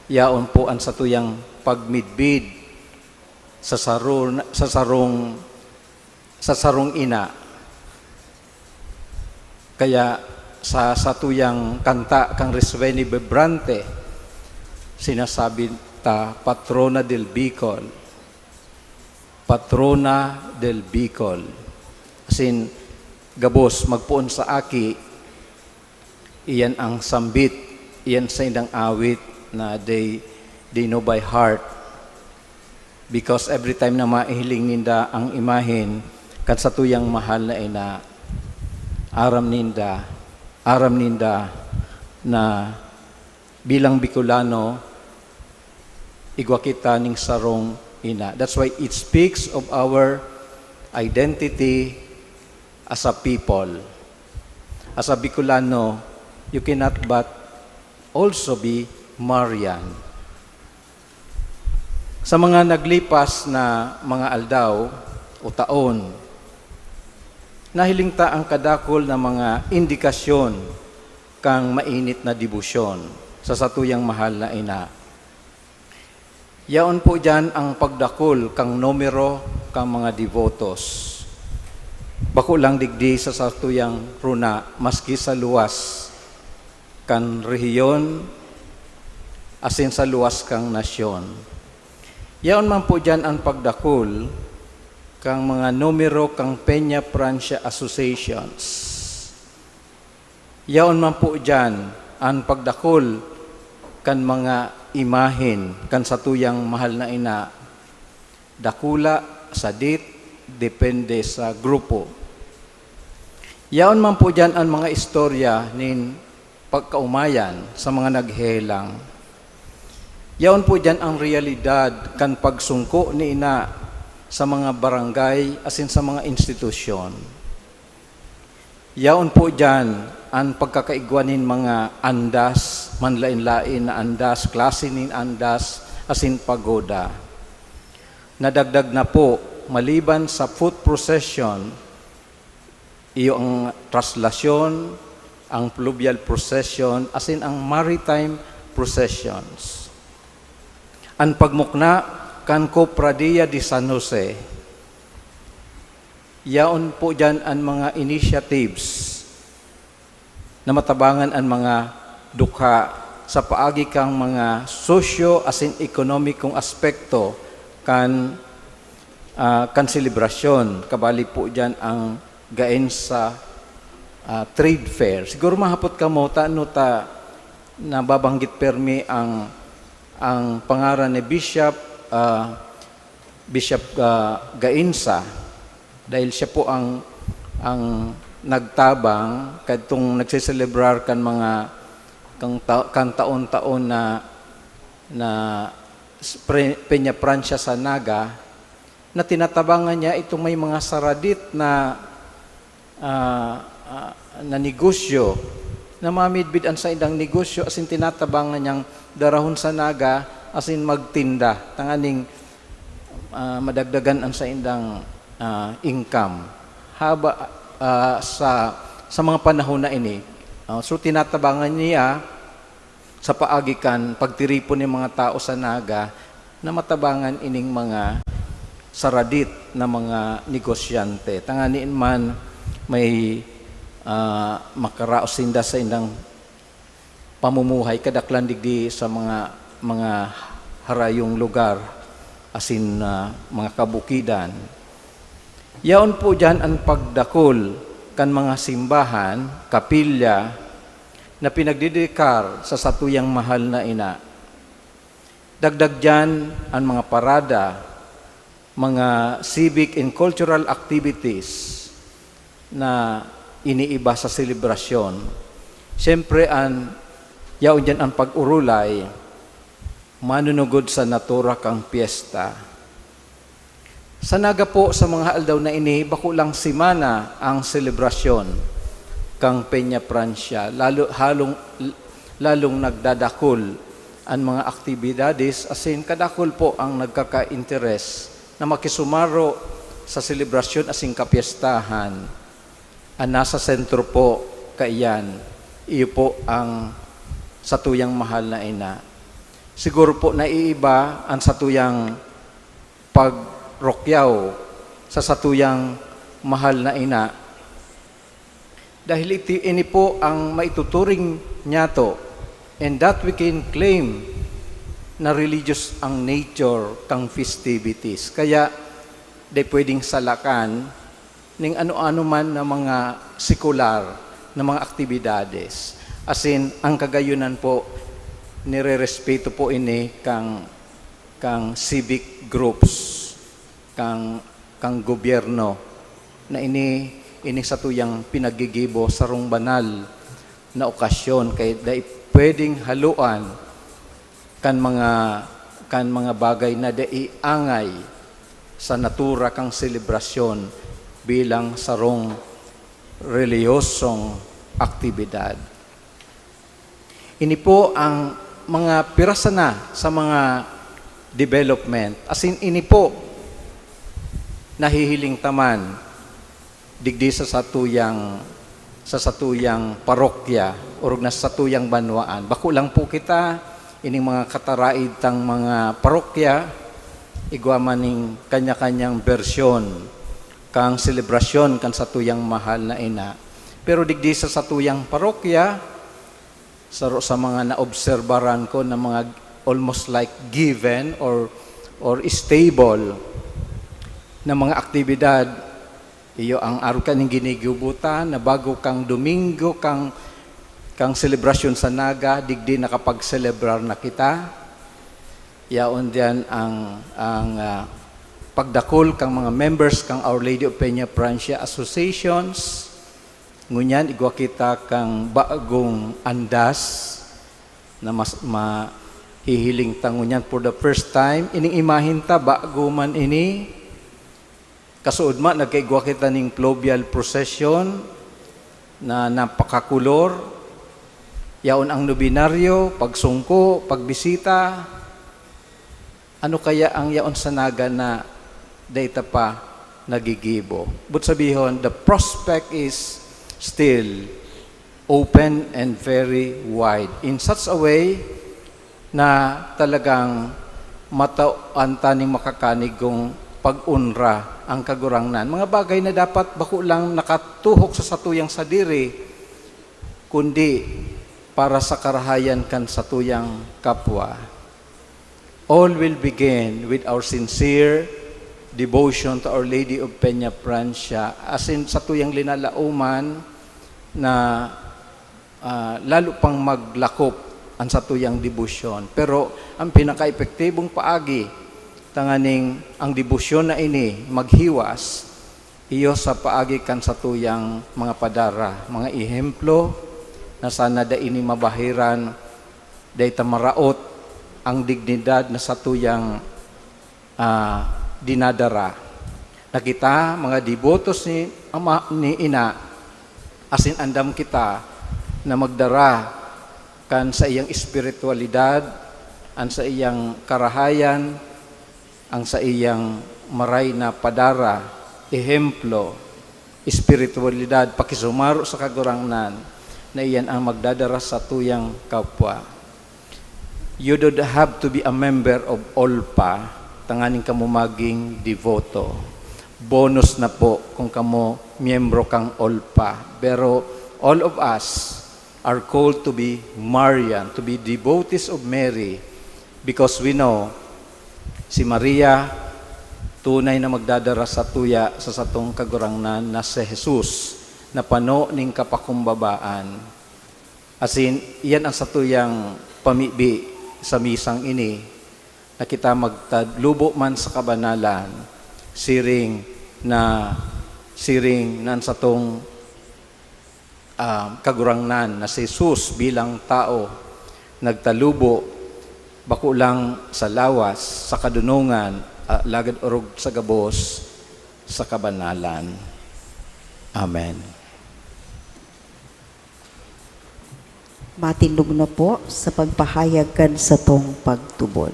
yaon po ang satuyang pagmidbid sa sarong, sa sarong, sa sarong ina. Kaya sa satuyang kanta kang Risueño Vibrante, sinasabi ta, "Patrona del Bicol, Patrona del Bicol." As in, gabos, magpoon sa aki, iyan ang sambit, iyan sa indang awit na they, they know by heart. Because every time na maihiling ninda ang imahen kan satuyang mahal na ina, aram ninda, aram ninda na bilang Bicolano, igwa kita ning sarong ina. That's why it speaks of our identity as a people. As a Bicolano, you cannot but also be Marian. Sa mga naglipas na mga aldaw o taon, nahiling ta ang kadakul na mga indikasyon kan mainit na debosyon sa satuyang mahal na ina. Yaon po diyan ang pagdakul kan numero kan mga debotos. Bako lang digdi sa satuyang runa, maski sa luwas kan rehiyon asin sa luwas kan nasyon. Yaon man po diyan an pagdakul kan mga numero kan Peña Francia Associations. Yaon man po diyan an pagdakul kan mga imahen kan satuyang mahal na ina, dakula, sadit, depende sa grupo. Yaon man po diyan an mga istorya nin pagkaomayan sa mga naghehelang. Yaon po diyan ang reyalidad kan pagsungko ni ina sa mga barangay asin sa mga institusyon. Yaon po diyan an pagkakaigwa nin mga andas, manlaen-laen na andas, klase nin andas, asin pagoda. Nadagdag na po, maliban sa foot procession, iyo ang traslasyon, ang fluvial procession, asin ang maritime processions. An pagmukna kan Cofradia de San Jose, yaon po diyan an mga initiatives na matabangan an mga dukha sa paagi kan mga sosyo asin ekonomikong aspekto kan, ah, kan selebrasyon. Kabali po diyan ang Gainsa, ah, Trade Fair. Siguro mahapot kamo ta ano ta nababanggit permi ang, ang pangaran ni Bishop, ah, Bishop, ah, Gainsa, dahil siya po ang, ang nagtabang kadtong nagseselebrar kan mga, kan ta-, kan taon-taon na, na s-, pre-, Peña Francia sa Naga, na tinatabangan niya itong may mga saradit na, ah, ah, na negosyo, na mamidbid an saindang negosyo asin tinatabangan niyang darahon sa Naga asin magtinda tanganing, ah, madagdagan an saindang, ah, income. Haba, ah, sa, sa mga panahon na ini, ah, so tinatabangan niya sa paagi kan pagtiripon nin mga tao sa Naga na matabangan ining mga saradit na mga negosyante. Tanganing man may, ah, makaraos sinda sa indang pamumuhay, kadaklan digdi sa mga, mga harayong lugar asin, ah, mga kabukidan. Yaon po diyan an pagdakul kan mga simbahan, kapilya, na pinagdededikar sa satuyang mahal na ina. Dagdag diyan an mga parada, mga civic and cultural activities na iniiba sa selebrasyon. Siyempre, an, yaon diyan an pag-orolay, manunugod sa natura kan pyesta. Sa Naga po, sa mga aldaw na ini, bako lang semana ang selebrasyon kan Peña Francia. Lalo, halong, lalong nagdadakul an mga aktibidades, asin kadakul po ang nagkaka-interes na makisumaro sa selebrasyon asin kapyestahan. An nasa sentro po kaiyan, iyo po ang satuyang mahal na ina. Siguro po naiiba an satuyang pagrukyaw sa satuyang mahal na ina. Dahil iti, ini po ang maituturing nyato, and that we can claim na religious ang nature kang festivities. Kaya, di pwedeng salakan ning ano-ano man na mga sekular na mga aktibidades. Asin, ang kagayunan po, nirerespeto po ini kang, kang civic groups, kang, kang gobyerno, na ini, ini satuyang pinaggigibo sarong banal na okasyon, kay dai pwedeng haloan kan mga, kan mga bagay na dai angay sa natura kang selebrasyon bilang sarong relihiyosong aktibidad. Ini po ang mga pira sana sa mga development. Asin ini po, nahihiling ta man digdi sa satuyang, sa satuyang parokya, orog na sa satuyang banwaan. Bako lang po kita, ining mga kataraid tang mga parokya, igwa man ning kanya-kanyang bersyon kang selebrasyon kan satuyang mahal na ina. Pero digdi sa satuyang parokya, saro sa mga naobserbaran ko na mga almost like given or, or stable na mga aktibidad, iyo ang arog kaning ginigubo ta na bago kang Domingo, kang, kang selebrasyon sa Naga, digdi nakapagselebrar na kita. Yaon diyan ang, ang, ah, pagdakul kang mga members kang Our Lady of Peña Francia Associations. Ngunyan, igwa kita kang bagong andas na mas mahihiling ta ngunyan for the first time. Ining imahen ta, bago man ini. Kasuodma, nagkaigwa kita ning fluvial procession na napakakolor. Yaon ang nobinaryo, pagsungko, pagbisita. Ano kaya ang yaon sa Naga na dai ta pa nagigibo? But sabihon, the prospect is still open and very wide in such a way na talagang matawan ta ning makakanigong pag-onra ang Kagurangnan. Mga bagay na dapat bako lang nakatuhok sa satuyang sadiri, kundi para sa karahayan kan satuyang kapwa. All will begin with our sincere devotion to Our Lady of Peña Francia, asin satuyang linalaoman na, ah, lalo pang maglakop an satuyang debosyon. Pero ang pinakaepektibong paagi tanganing ang debosyon na ini maghiwas, iyo sa paagi kan satuyang mga padara, mga ehemplo na sana dai ini mabahiran, dai ta maraot ang dignidad na satuyang, ah, dinadara. Na kita, mga debotos ni Ama, ni Ina, asin andam kita na magdara kan saiyang espiritualidad, an saiyang karahayan, ang saiyang maray na padara, ehemplo, espiritualidad, pakisumaro sa Kagurangnan na iyan ang magdadara sa tuyang kapwa. You don't have to be a member of OLPA tanganing kamo maging deboto. Bonus na po kung kamo miyembro kang OLPA. Pero all of us are called to be Marian, to be devotees of Mary, because we know si Maria tunay na magdadara sa tuya sa satong Kagurangnan na si Jesus, na pano ning kapakumbabaan. Asin, iyan ang satuyang pamibi sa misang ini, na kita magtalubo man sa kabanalan, siring na, siring na an satong, ah, Kagurangnan na si Jesus bilang tao nagtalubo, bako lang sa lawas, sa kadunongan, ah, lagad orog sa gabos, sa kabanalan. Amen. Matindog na po sa pagpahayag kan satong pagtubod.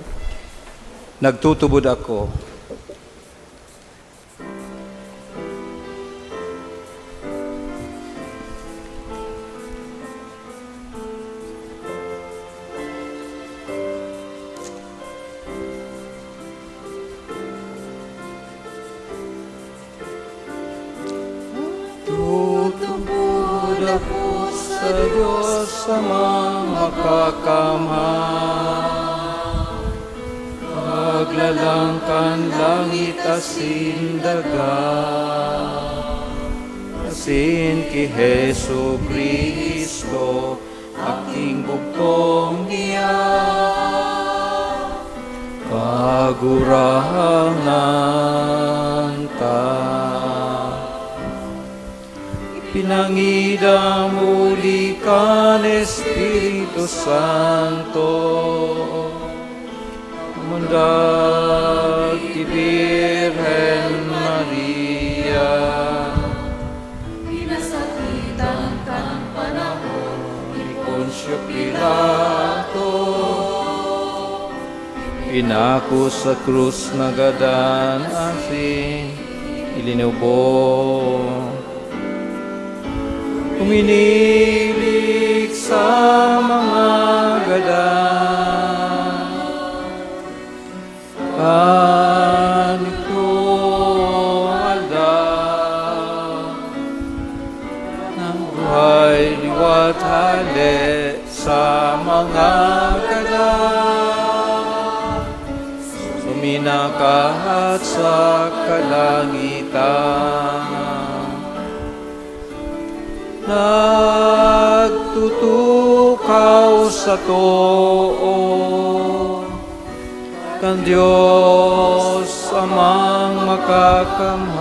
Nagtutubod ako. Tutubod ako sa Diyos Amang Makakamhan, Maglalang kan langit asin daga, asin ki Jesu-Cristo, aking bugtong niya, Kagurangnan ta. Pinangidam huli kan Espiritu Santo, umundag ki Birhen Maria. Pinasakitan kan panahon ni Poncio Pilato. Pinako sa krus, nagadan asin ilinubo. Uminilik sa mga gadan kan itlong aldaw, nagbuhay liwat hale sa mga gadan, suminakahat sa kalangitan. Nagtutukaw sa too kan Dios Amang Makakamhan,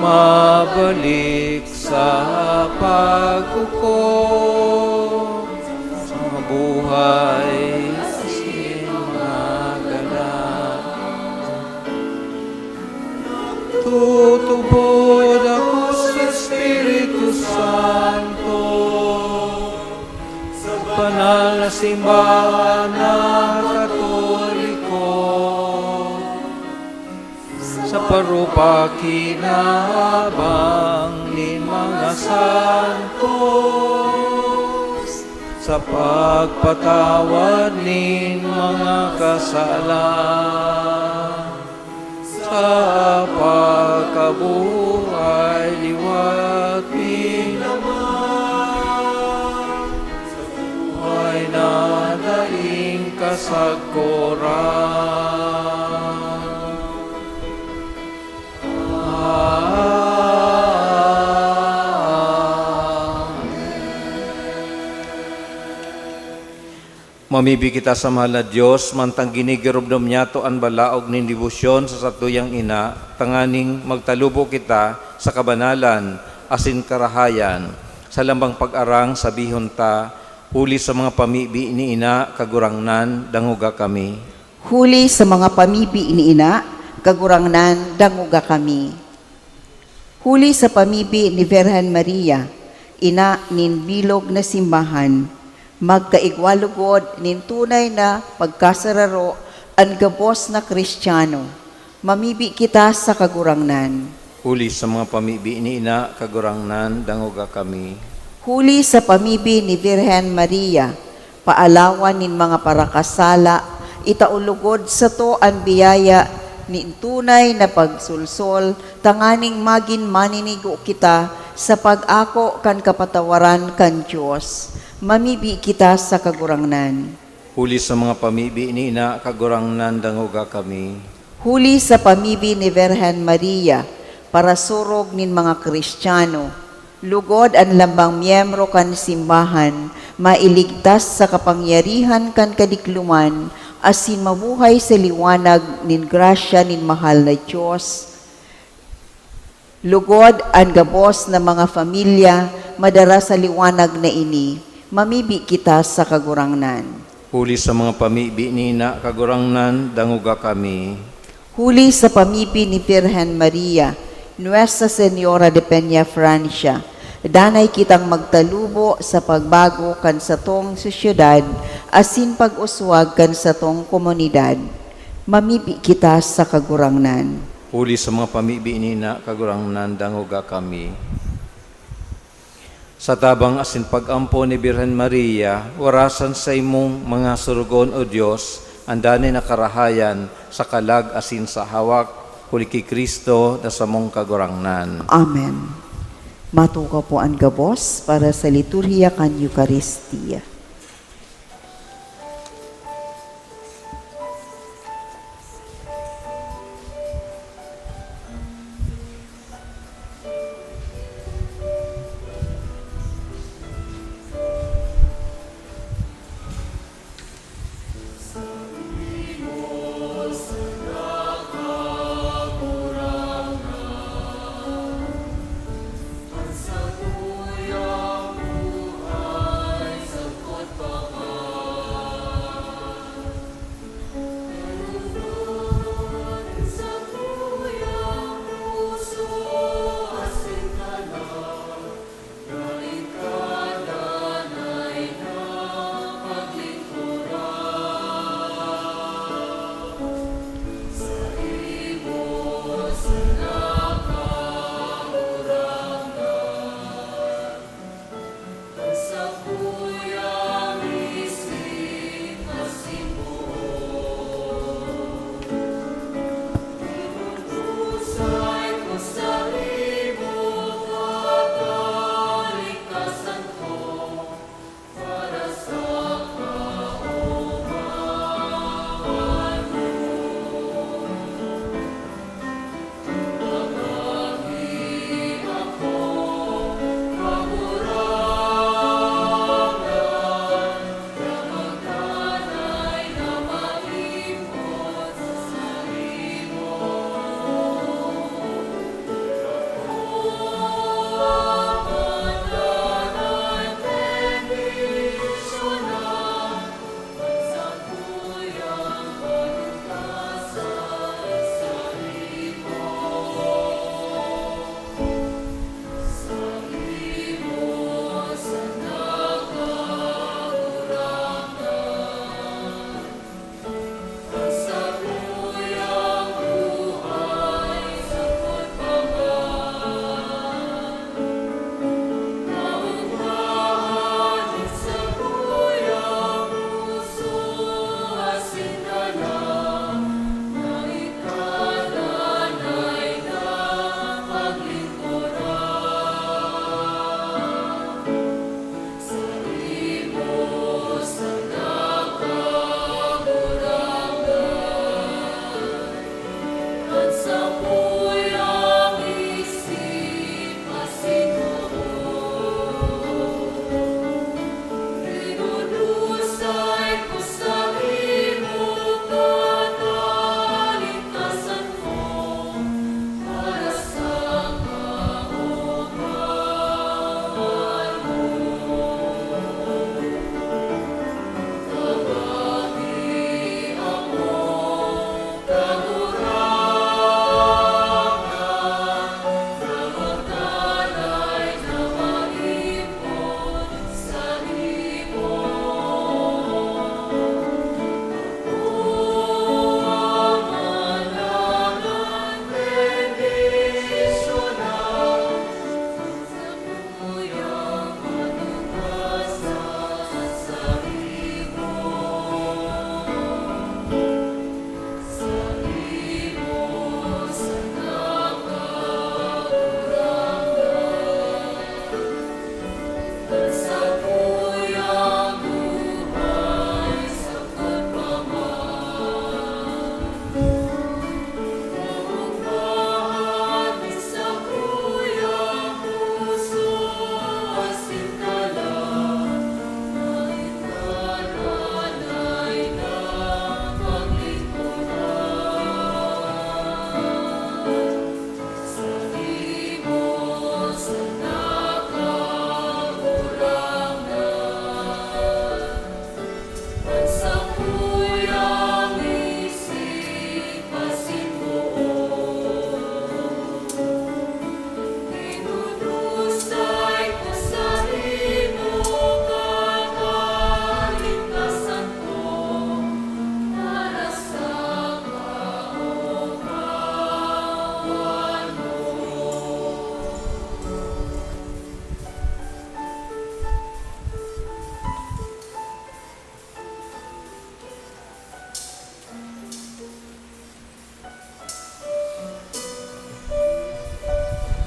mabalik sa paghukom sa mga buhay asin mga gadan. Tutubod ako sa Espiritu Santo, sa banal na simbahan na Katoliko, sa parupakinabang nin mga santos, sa pagpatawad nin mga kasalan, sa pagkabuhay liwat nin Ama, sa buhay na daing kasagkoran. Amen. Mamibi kita sa mahal na Dios, mantang ginigiromdom niyato an balaog nin debosyon sa satuyang ina, tanganing magtalubo kita sa kabanalan asin karahayan. Sa lambang pag-arang, sabihon ta, "Huli sa mga pamibi ni ina, Kagurangnan, dangoga kami." Huli sa mga pamibi ni ina, Kagurangnan, dangoga kami. Huli sa pamibi ni Virgen Maria, ina nin bilog na simbahan, magkaigwa lugod nin tunay na pagkasararo An gabos na Kristiyano, mamibi kita sa Kagurangnan. Huli sa mga pamibi ni Ina, Kagurangnan, dangoga kami. Huli sa pamibi ni Birhen Maria, paalawan nin mga parakasala, itaulugod sato an biyaya nin tunay na pagsolsol, tanganing magin maninigo kita sa pag-ako kan kapatawaran kan Dios. Mamibi kita sa Kagurangnan. Huli sa mga pamibi ni Ina, Kagurangnan, dangoga kami. Huli sa pamibi ni Virgen Maria, parasurog nin mga Kristiyano, lugod an lambang miyembro kan simbahan mailigtas sa kapangyarihan kan kadikloman asin mabuhay sa liwanag nin grasya nin mahal na Dios. Lugod an gabos na mga familya madara sa liwanag na ini, mamibi kita sa Kagurangnan. Huli sa mga pamibi ni Ina, Kagurangnan, dangoga kami. Huli sa pamibi ni Birhen Maria, Nuestra Señora de Peña Francia, danay kitang magtalubo sa pagbago kan satong sosyedad asin pag-uswag kan satong komunidad. Mamibi kita sa Kagurangnan. Huli sa mga pamibi ni Ina, Kagurangnan, dangoga kami. Sa tabang asin pag-ampo ni Birhen Maria, warasan saimong mga sorogoon, O Dios, an danay na karahayan sa kalag asin sa hawak, huli ki Cristo na samong Kagurangnan. Amen. Matukaw po an gabos para sa liturhiya kan Eukaristia.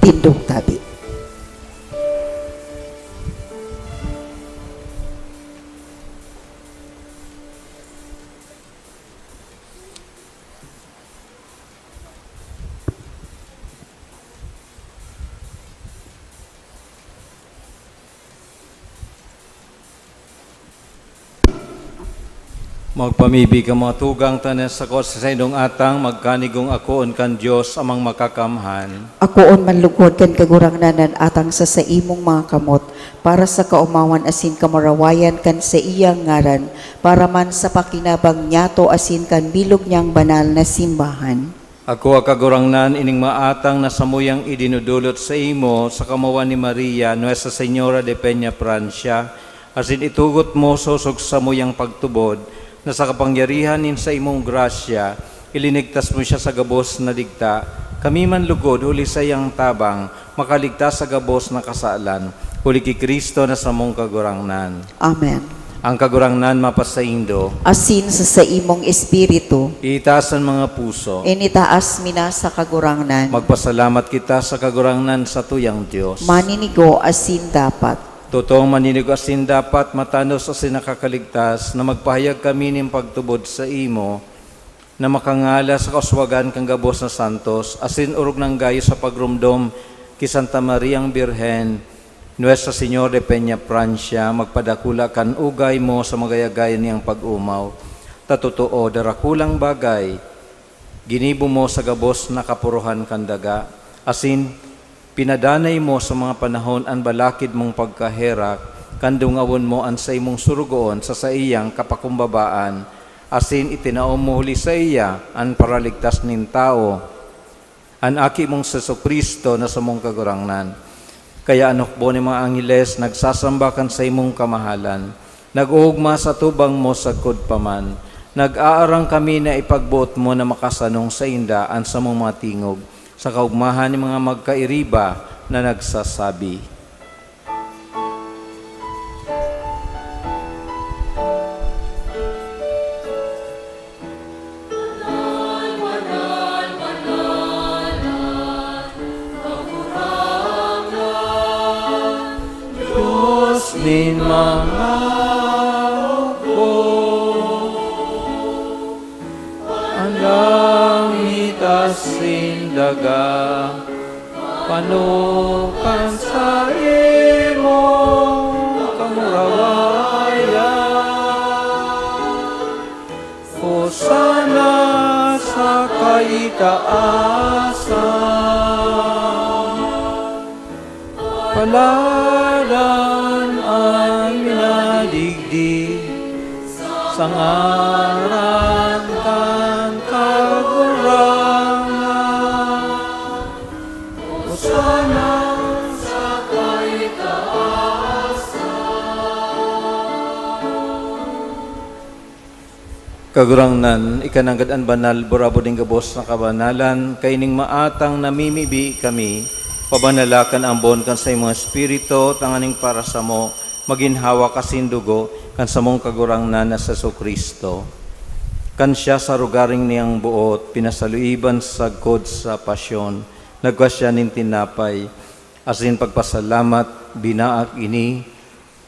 Tindog tabi. Magpamibi ka, mga tugang, ta an sakot sa saindong atang magkanigong akoon kan Dios Amang Makakamhan. Akoon man lugod kan Kagurangnan an atang sa saimong mga kamot, para sa kaomawan asin kamurawayan kan saiyang ngaran, para man sa pakinabang niyato asin kan bilog niyang banal na simbahan. Akoa, Kagurangnan, ining mga atang na samuyang idinudulot saimo sa kaomawan ni Maria, Nuestra Señora de Peñafrancia, asin itugot mo sa sosog samuyang pagtubod na sa kapangyarihan nin saimong grasya, ilinigtas mo siya sa gabos na digta. Kami man lugod, huli saiyang tabang, makaligtas sa gabos na kasalan, huli ki Cristo na samong Kagurangnan. Amen. An Kagurangnan mapasaindo. Asin sa saimong espiritu. Itaas an mga puso. Initaas mi na sa Kagurangnan. Magpasalamat kita sa Kagurangnan, satuyang Dios. Maninigo asin dapat. Totoong maninigo asin dapat, matanos asin nakakaligtas, na magpahayag kami nin pagtubod saimo, na makangala sa kauswagan kan gabos na santos, asin orog nang gayo sa pagromdom ki Santa Mariang Birhen, Nuestra Señor de Peñafrancia, magpadakula kan ugay mo sa magayagayon niyang pag-omaw. Ta totoo, darakulang bagay ginibo mo sa gabos na kapurohan kan daga, asin pinadanay mo sa mga panahon an balakid mong pagkaherak, kan dungawon mo an saimong sorogoon sa saiyang kapakumbabaan, asin itinao mo huli saiya an Paraligtas nin tawo, an Aki mong Jesu-Cristo na samong Kagurangnan. Kaya an hukbo nin mga angheles nagsasamba kan saimong kamahalan, nag-oogma sa atubang mo sagkod pa man. Nag-aarang kami na ipagboot mo na makasanong sainda an samong mga tingog, sa kaogmahan nin mga magkairiba na nagsasabi, Dios nin mga hukbo, an langit asin daga, pano kan saimong kamurawayan. Hosana sa kaitaasan. Paladan an minadigdi sa ngaran kan Kagurangnan. Hosana sa kaitaasan. Kagurangnan, ika nanggad an banal, burabod nin gabos na kabanalan, kaining maatang namimibi kami, pabanala kan ambon kan saimong Espiritu, tanganing para samo, magin hawak asin dugo kan samong Kagurangnan na Jesu-Cristo. Kan siya sa arogaring niyang boot, pinasaluiban sagkod sa pasyon, nagkua siya nin tinapay, asin pagpasalamat, binaak ini,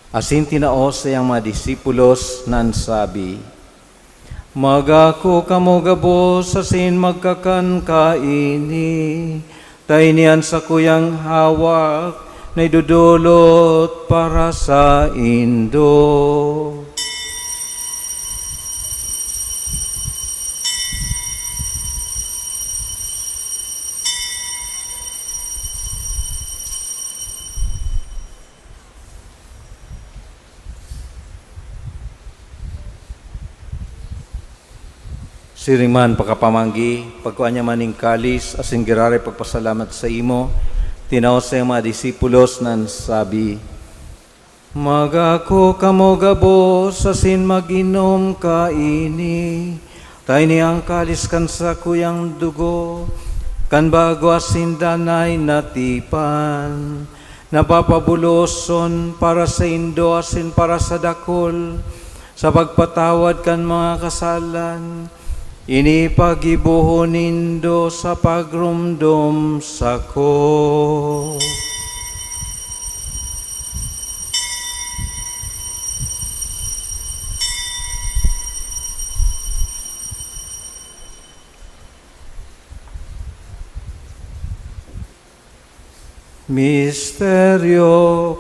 asin tinao saiyang mga disipulos na an sabi, "Magako kamo gabos asin magkakan kaini, ta ini an sakuyang hawak na idodolot para saindo." Siring man pakapamanggi, pagkua niya man nin kalis, asin giraray pagpasalamat saimo, tinao sa iyang mga disipulos na an sabi, "Magako kamo gabos asin mag-inom kaini, ta ini an kalis kan sakuyang dugo, kan bago asin danay na tipan, na papabuloson para saindo asin para sa dakul, sa pagpatawad kan mga kasalan. Ini paggibohon nindo sa pagromdom sako. Misteryo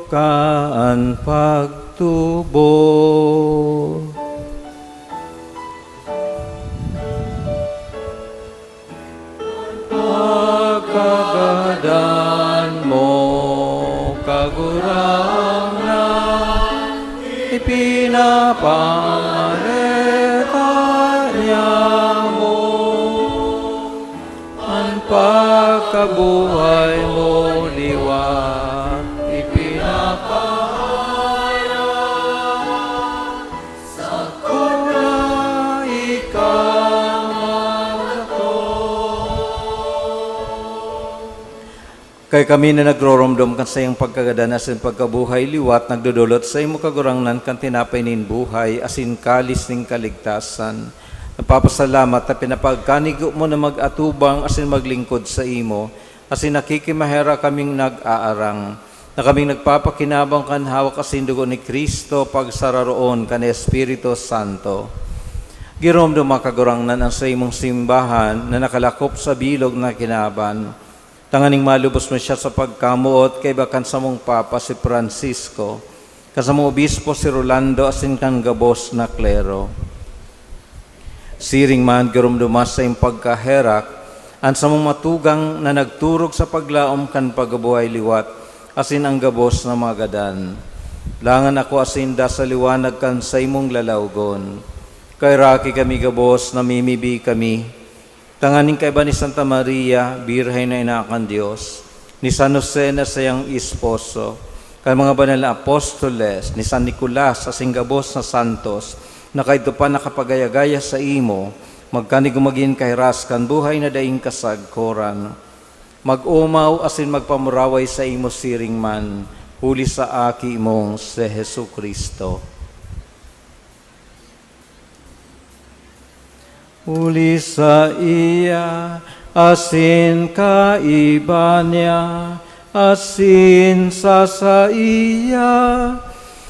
kan pagtubo. Pagkagadan mo, Kagurangnan, ipinapamareta niamo. An pagkabuhay mo liwat ipinapahayag, sako na ika maghatod. Kaya kami na nagroromdom kan saiyang pagkagadan asin pagkabuhay liwat, nagdodolot saimo, Kagurangnan, kan tinapay nin buhay asin kalis nin kaligtasan. Nagpapasalamat ta pinapagkanigo mo na mag-atubang asin maglingkod saimo, asin nakikimaherak kaming nag-aarang, na kaming nagpapakinabang kan hawak asin dugo ni Cristo, pagsararoon kan Espiritu Santo. Giromdoma, Kagurangnan, an saimong simbahan na nakalakop sa bilog na kinaban, tanganing malubos mo siya sa pagkamoot kaiba kan samong Papa si Francisco, kan samong Obispo si Rolando, asin kan gabos na klero. Siring man, giromdoma sa iyong pagkaherak an samong matugang na nagturog sa paglaom kan pagkabuhay liwat, asin an gabos na mga gadan. Dangan ako asin da sa liwanag kan saimong lalawgon. Kaheraki kami gabos, namimibi kami, tanganing kaiba ni Santa Maria, Birhen na Ina kan Dios, ni San Jose na saiyang esposo, kan mga banal na apostoles, ni San Nicolas, asin gabos na santos, na kaidto pa nakapagaya-gaya saimo, magkanigo magin kahiras kan buhay na daing kasagkoran. Mag-omaw asin magpamuraway saimo siring man, huli sa Aki mong si Jesu-Cristo. Huli saiya, asin kaiba niya, asin sa saiya,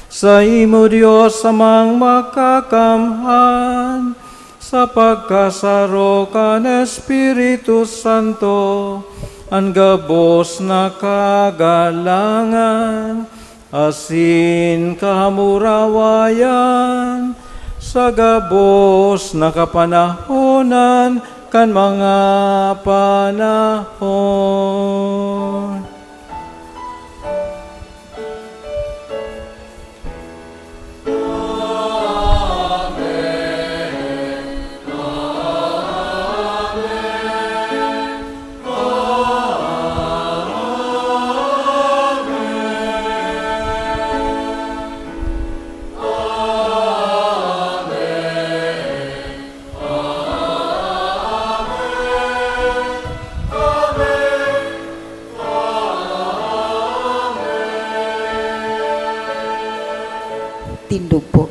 saimo, Dios Amang Makakamhan, sa pagkasaro kan Espiritu Santo, an gabos na kagalangan asin kahamurawayan sa gabos na kapanahonan kan mga panahon. Tindog po.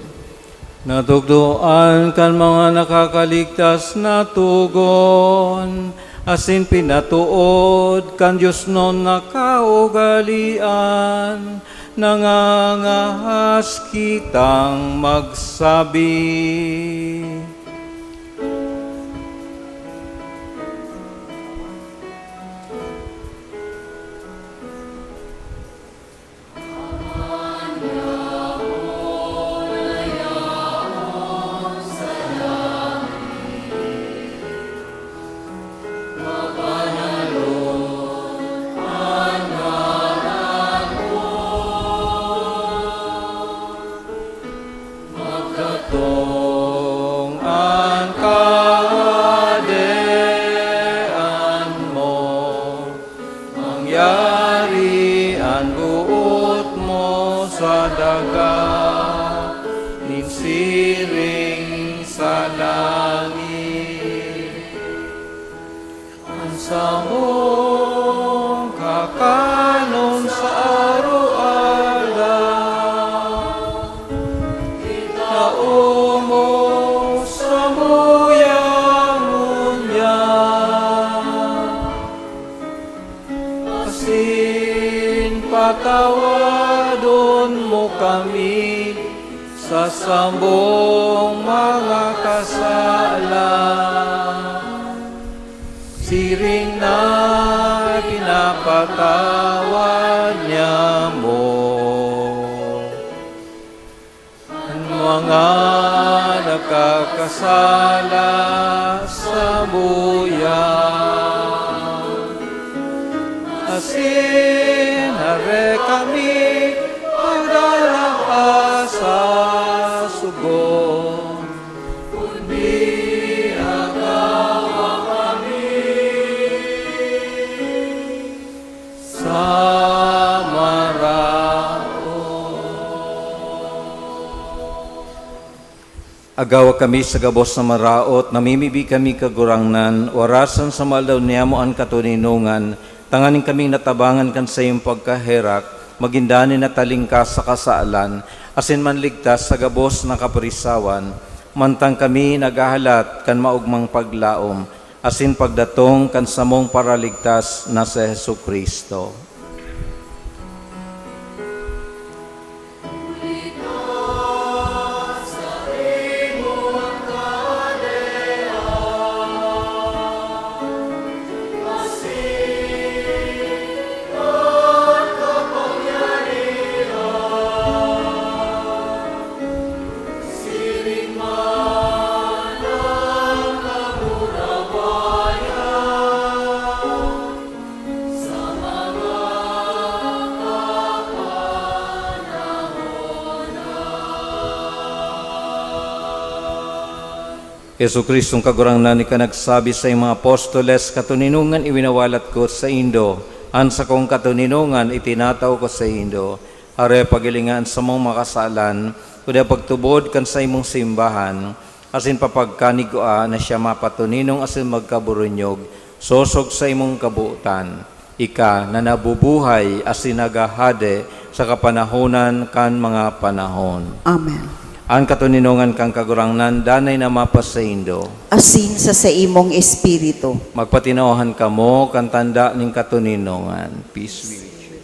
Natukdoan kan mga nakakaligtas na togon, asin pinatood kan diosnon na kaugalean, nangangahas kitang magsabi. Magdatong an Kahadean mo, mangyari an boot mo sa daga, nin siring sa langit. An samong kakanon sa araw-araw, itao mo samuyang Patawadon mo kami sa sambong mga kasalan, siring na pinapatawad niamo an mga nakakasala samuya. Asin hare kami pagdalaha sa sugo, kundi agawa kami sa maraot. Agawa kami sa gabos na maraot, namimibi kami, Kagurangnan, warasan sa mga aldaw niyamo an katoninongan, tanganing kaming natabangan kan saiyong pagkaherak, magin danay na talingkas sa kasalan, asin manligtas sa gabos na kapirisawan, mantang kami naghahalat kan maogmang paglaom, asin pagdatong kan samong Paraligtas na si Jesu-Cristo. Jesu-Cristong Kagurangnan, ika nagsabi sa iyong mga apostoles, "Katoninongan iwinawalat ko saindo, an sakong katoninongan itinatao ko saindo." Hare, paghilinga an samong mga kasalan, kundi pagtubod kan saimong simbahan, asin papagkanigua na siya mapatoninong asin magkaburunyog, sosog sa imong kabotan. Ika na nabubuhay asin naghahade sa kapanahonan kan mga panahon. Amen. An katoninongan kan Kagurangnan danay na mapasaindo. Asin sa saimong espiritu. Magpatinawan kamo kan tanda nin katoninongan. Peace be with you.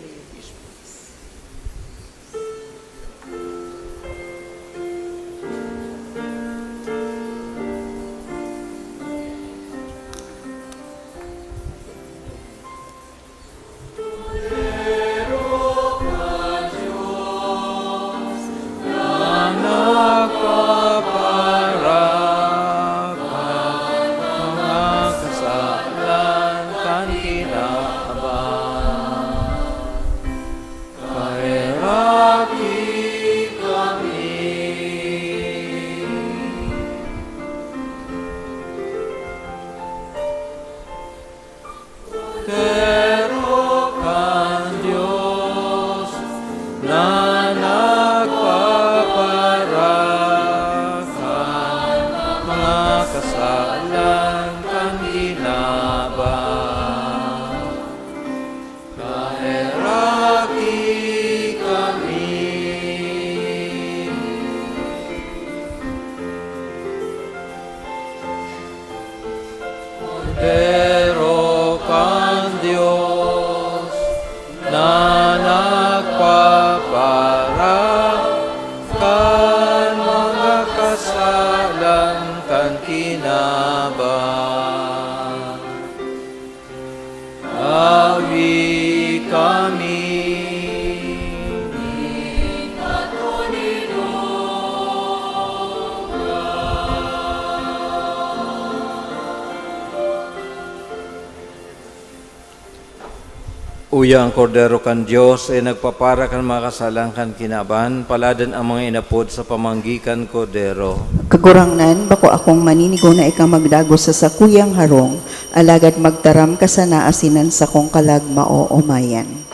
Paheraki kami. Kordero kan Dios na nagpaparag kan mga kasalan kan kinaban. Paheraki kami. Kordero kan Dios na nagpaparag kan mga kasalan kan kinaban. Awi kami. Uya an Kordero kan Dios, na nagpapara kan mga kasalan kan kinaban. Paladan an mga inapod sa pamanggi kan Kordero. Kagurangnan, bako akong maninigo na ika magdagos sa sakuyang harong, alagad magtaram ka sana asin an sakong kalag maoomayan.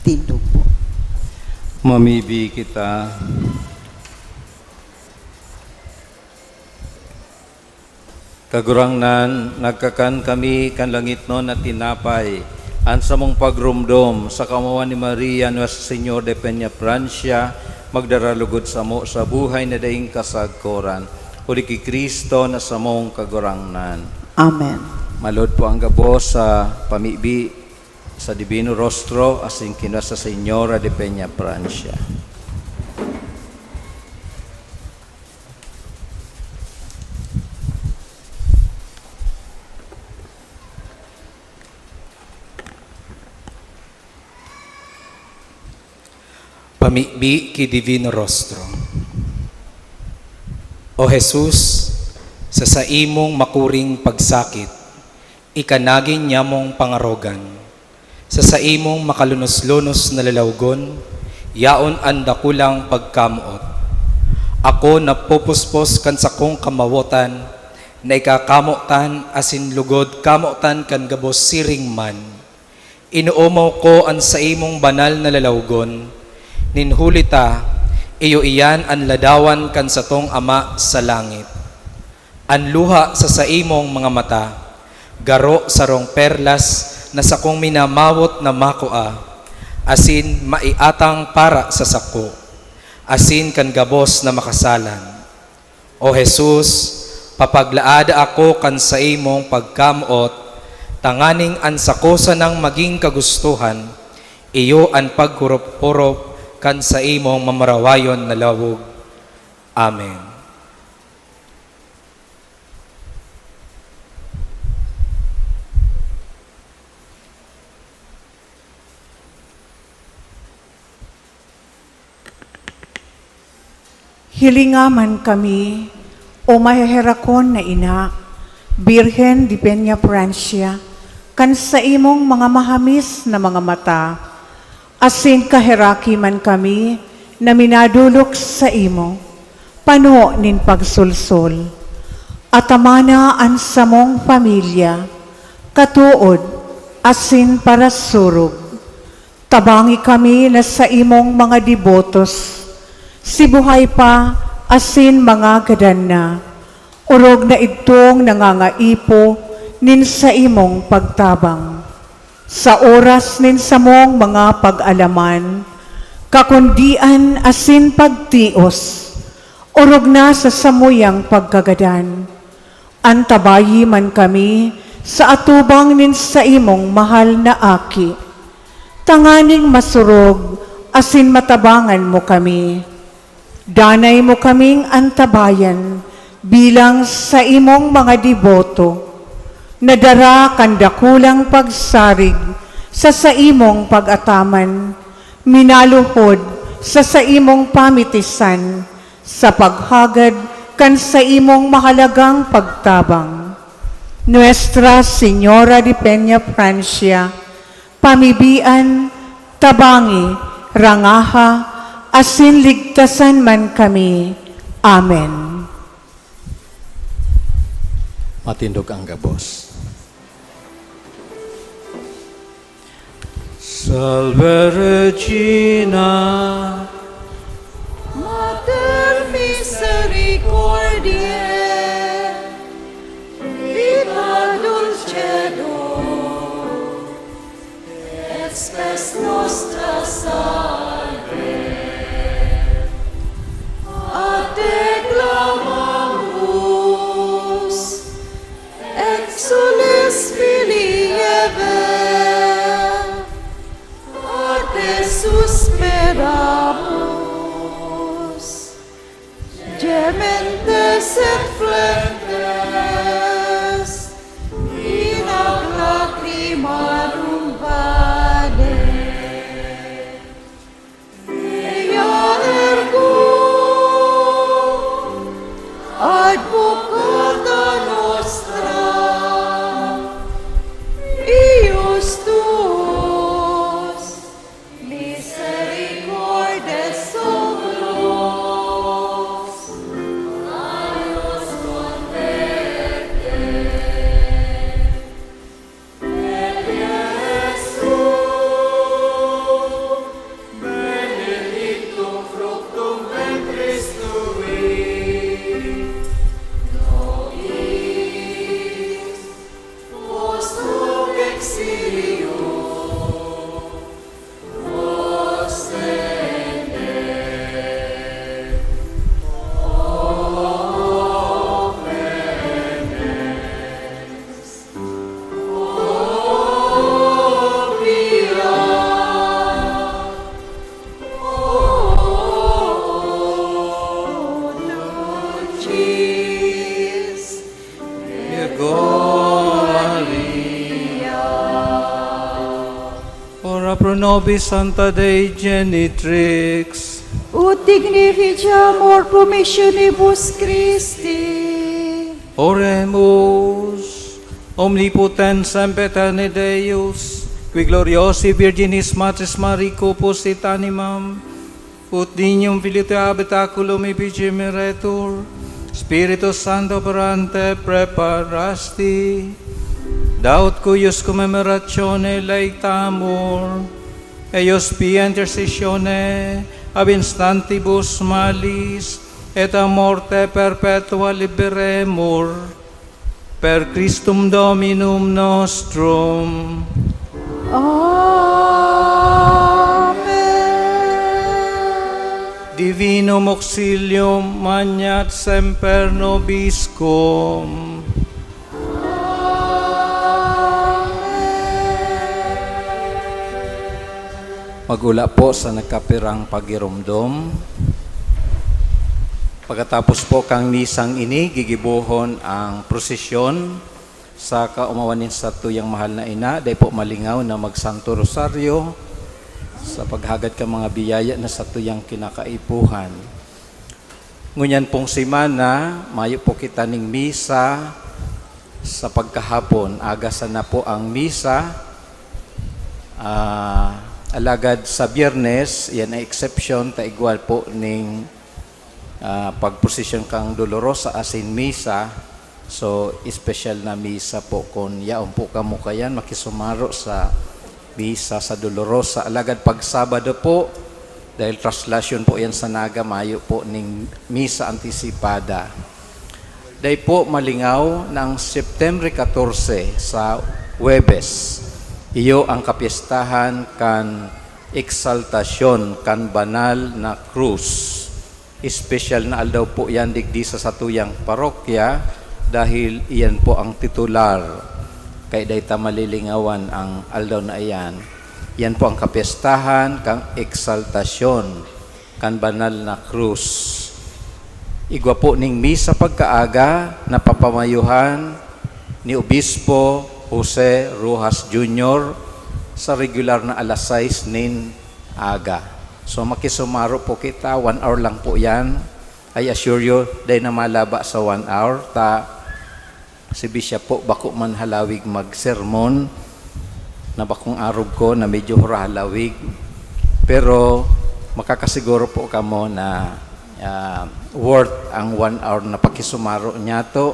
Tindog po. Mamibi kita. Kagurangnan, nagkakan kami kan langitnon na tinapay, an samong pagromdom sa kaomawan ni Maria, Nuestra Señor de Peña Francia, magdaralugod samo sa buhay na daing kasagkoran, huli ki Cristo na samong Kagurangnan. Amen. Malod po ang gabos sa pamibi sa Divino Rostro asin ki Nuestra Señora de Peña Francia. Pamibi ki Divino Rostro. O Jesus, sa saimong makuring pagsakit, ika nagin nyamong pangarogan. Sa saimong makalunos-lunos na lalawgon, yaon an dakulang pagkamoot. Ako napupuspos kan sakong kamawotan na ikakamotan asin lugod kamotan kan gabos siring man. Inoomaw ko an saimong banal na lalawgon, nin huli ta, iyo iyan an ladawan kan satong Ama sa langit. An luha sa saimong mga mata, garo sarong perlas na sakong minamawot na makua, asin maiatang para sa sako, asin kan gabos na makasalan. O Jesus, papaglaada ako kan saimong pagkamoot, tanganing an sako sanang magin kagustohan, iyo an pagkurop-kurop kan saimong mamarawayon na lawog. Amen. Hilinga man kami, O maheherakon na ina, Birhen de Peña Francia, kan saimong mga mahamis na mga mata, asin kaheraki man kami na minadolok saimo, pano nin pagsolsol. Atamana an samong pamilya, katood, asin parasurog. Tabangi kami na saimong mga debotos, si buhay pa asin mga gadan na, orog na idtong nangangaipo nin saimong pagtabang. Sa oras nin samong mga pag-alaman, kakundian asin pagtios, orog na sa samuyang pagkagadan. Antabayi man kami sa atubang nin saimong mahal na Aki, tanganing masurog asin matabangan mo kami. Danay mo kaming antabayan bilang saimong mga deboto, na dara kan dakulang pagsarig sa saimong pag-ataman, minaluhod sa saimong pamitisan, sa paghagad kan saimong mahalagang pagtabang. Nuestra Señora de Peña Francia, pamibian, tabangi, rangaha, asin ligtasan man kami. Amen. Matindog ang gabos. Salve Regina, Mater misericordiae, Vita dulcedo, et spes nostra salve. A te clamamus, exsules filii Hevae, a te suspiramus. Gementes et flentes, in ac lacrimarum vade. Ora pro nobis Sancta Dei Genitrix. Ut dignificiamur promissionibus Christi. Oremus. Omnipotens semper aeterne Deus, qui gloriosi Virginis Matris Mariae cupisit animam, ut dignum filii tuae habitaculum effigimeretur, Spiritus Sancto operante praeparasti, da ut cuius commemorationem laetamur, eius pia intercessione ab instantibus malis et a morte perpetua liberemur, per Christum Dominum nostrum. Amen. Divinum auxilium maneat semper nobiscum. Magula po sa nagkapirang pagiromdom. Pagkatapos po kang misang ini, gigibohon ang prosesyon sa kaomawan nin satuyang mahal na ina. Dai po malingaw na magsanto rosaryo sa paghagad kan mga biyaya na satuyang kinakaipuhan. Ngunyan pong semana, mayo po kita ning misa sa pagkahapon. Aga sana po ang misa. Ah, alagad sa Biyernes, yan ay exception, ta igwa po ning, ah, pagprosesyon kan Dolorosa asin misa. So, espesyal na misa po. Kun yaon po kamo kayan, makisumaro sa misa sa Dolorosa. Alagad pag Sabado po, dahil traslasyon po yan sa Naga, mayo po ning misa antisipada. Dai po malingaw na ang September katorse, sa Huwebes, iyo ang kapyestahan kan Eksaltasyon kan Banal na Krus. Espesyal na aldaw po yan digdi sa satuyang parokya dahil iyan po ang titular. Kaya dai ta malilingawan ang aldaw na iyan. Iyan po ang kapyestahan kan Eksaltasyon kan Banal na Krus. Igwa po ning misa pagkaaga na papamayuhan ni Obispo Jose Rojas Junior sa regular na alas sais nin aga. So, makisumaro po kita, one hour lang po yan. I assure you, dai na malaba sa one hour, ta si Bishop po bako man halawig magsermon, na bakong arog ko na medyo hura halawig. Pero makakasiguro po kamo na, ah, worth ang one hour na pakisumaro niyato,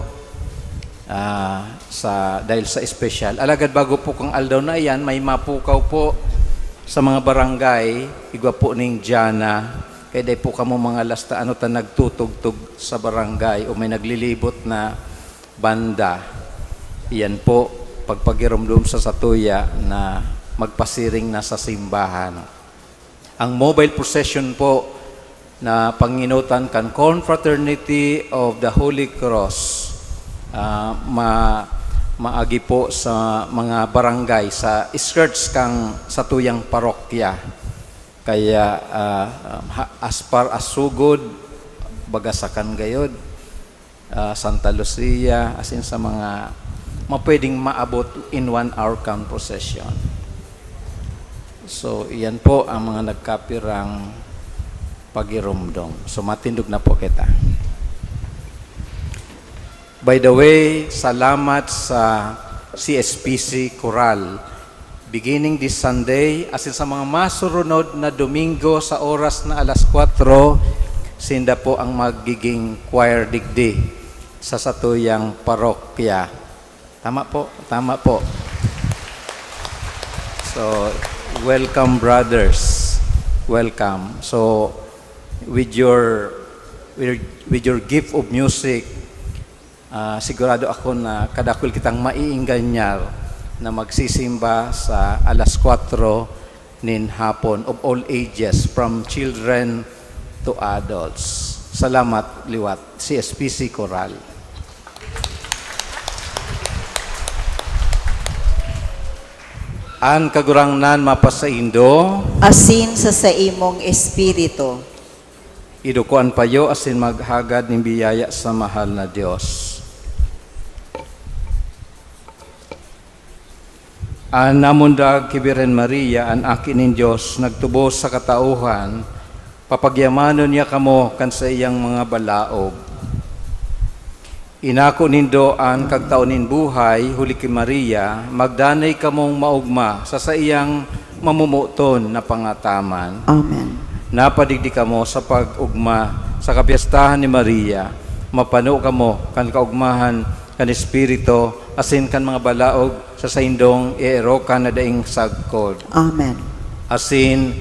ah, sa, dahil sa espesyal. Alagad bago po kang aldaw na iyan, may mapukaw po sa mga barangay, igwa po ning Diana, kaya dai po kamo mga lasta ano ta nagtutugtog sa barangay o may naglilibot na banda. Iyan po, pagpagiromdom sa satuya na magpasiring na sa simbahan. Ang mobile procession po na panginutan kan Confraternity of the Holy Cross, ah, ma-, maagi po sa mga barangay sa skirts kan satuyang parokya. Kaya, ah, ha-, as far as Sogod, Bagasacan gayod, ah, Santa Lucia, as in sa mga mapwedeng maabot in one hour kan procession. So, iyan po ang mga nagkapirang pagiromdom. So, matindog na po kita. By the way, salamat sa C S P C Coral. Beginning this Sunday, as in sa mga masurunod na Domingo sa oras na alas kwatro, sinda po ang magiging choir digdi sa satuyang parokya. Tama po, tama po. So, welcome, brothers. Welcome. So, with your, with, with your gift of music, ah, sigurado ako na kadakul kitang maiingganyar na magsisimba sa alas kwatro nin hapon, of all ages, from children to adults. Salamat liwat, C S P C Coral. An Kagurangnan mapasaindo. Asin sa saimong espiritu. Iduko an payo asin maghagad nin biyaya sa mahal na Dios. An namundag ki Birhen Maria, an Aki nin Dios, nagtubos sa katauhan, papagyamanon niya kamo kan saiyang mga balaog. Inako nindo an kagtao nin buhay, huli ki Maria, magdanay kamong maogma sa saiyang mamomoton na pangataman. Amen. Napadigdi kamo sa pag-ogma sa kapyestahan ni Maria, mapano kamo kan kaogmahan kan Espiritu asin kan mga balaog sa saindong eerokan na daing sagkod. Amen. Asin,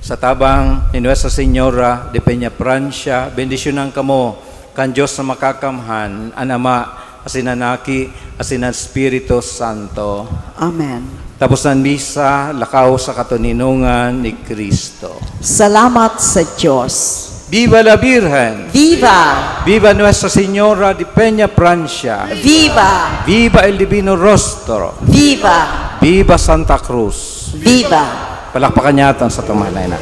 sa tabang ni Nuestra Señora de Peña Francia, bendisyonan kamo kan Dios na Makakamhan, an Ama, asin an Aki, asin an Espiritu Santo. Amen. Tapos an misa, lakaw sa katoninongan ni Cristo. Salamat sa Dios. Viva la Virgen! Viva! Viva Nuestra Señora de Peña Francia! Viva! Viva el Divino Rostro! Viva! Viva Santa Cruz! Viva! Palakpakan niya ito sa tumalay na.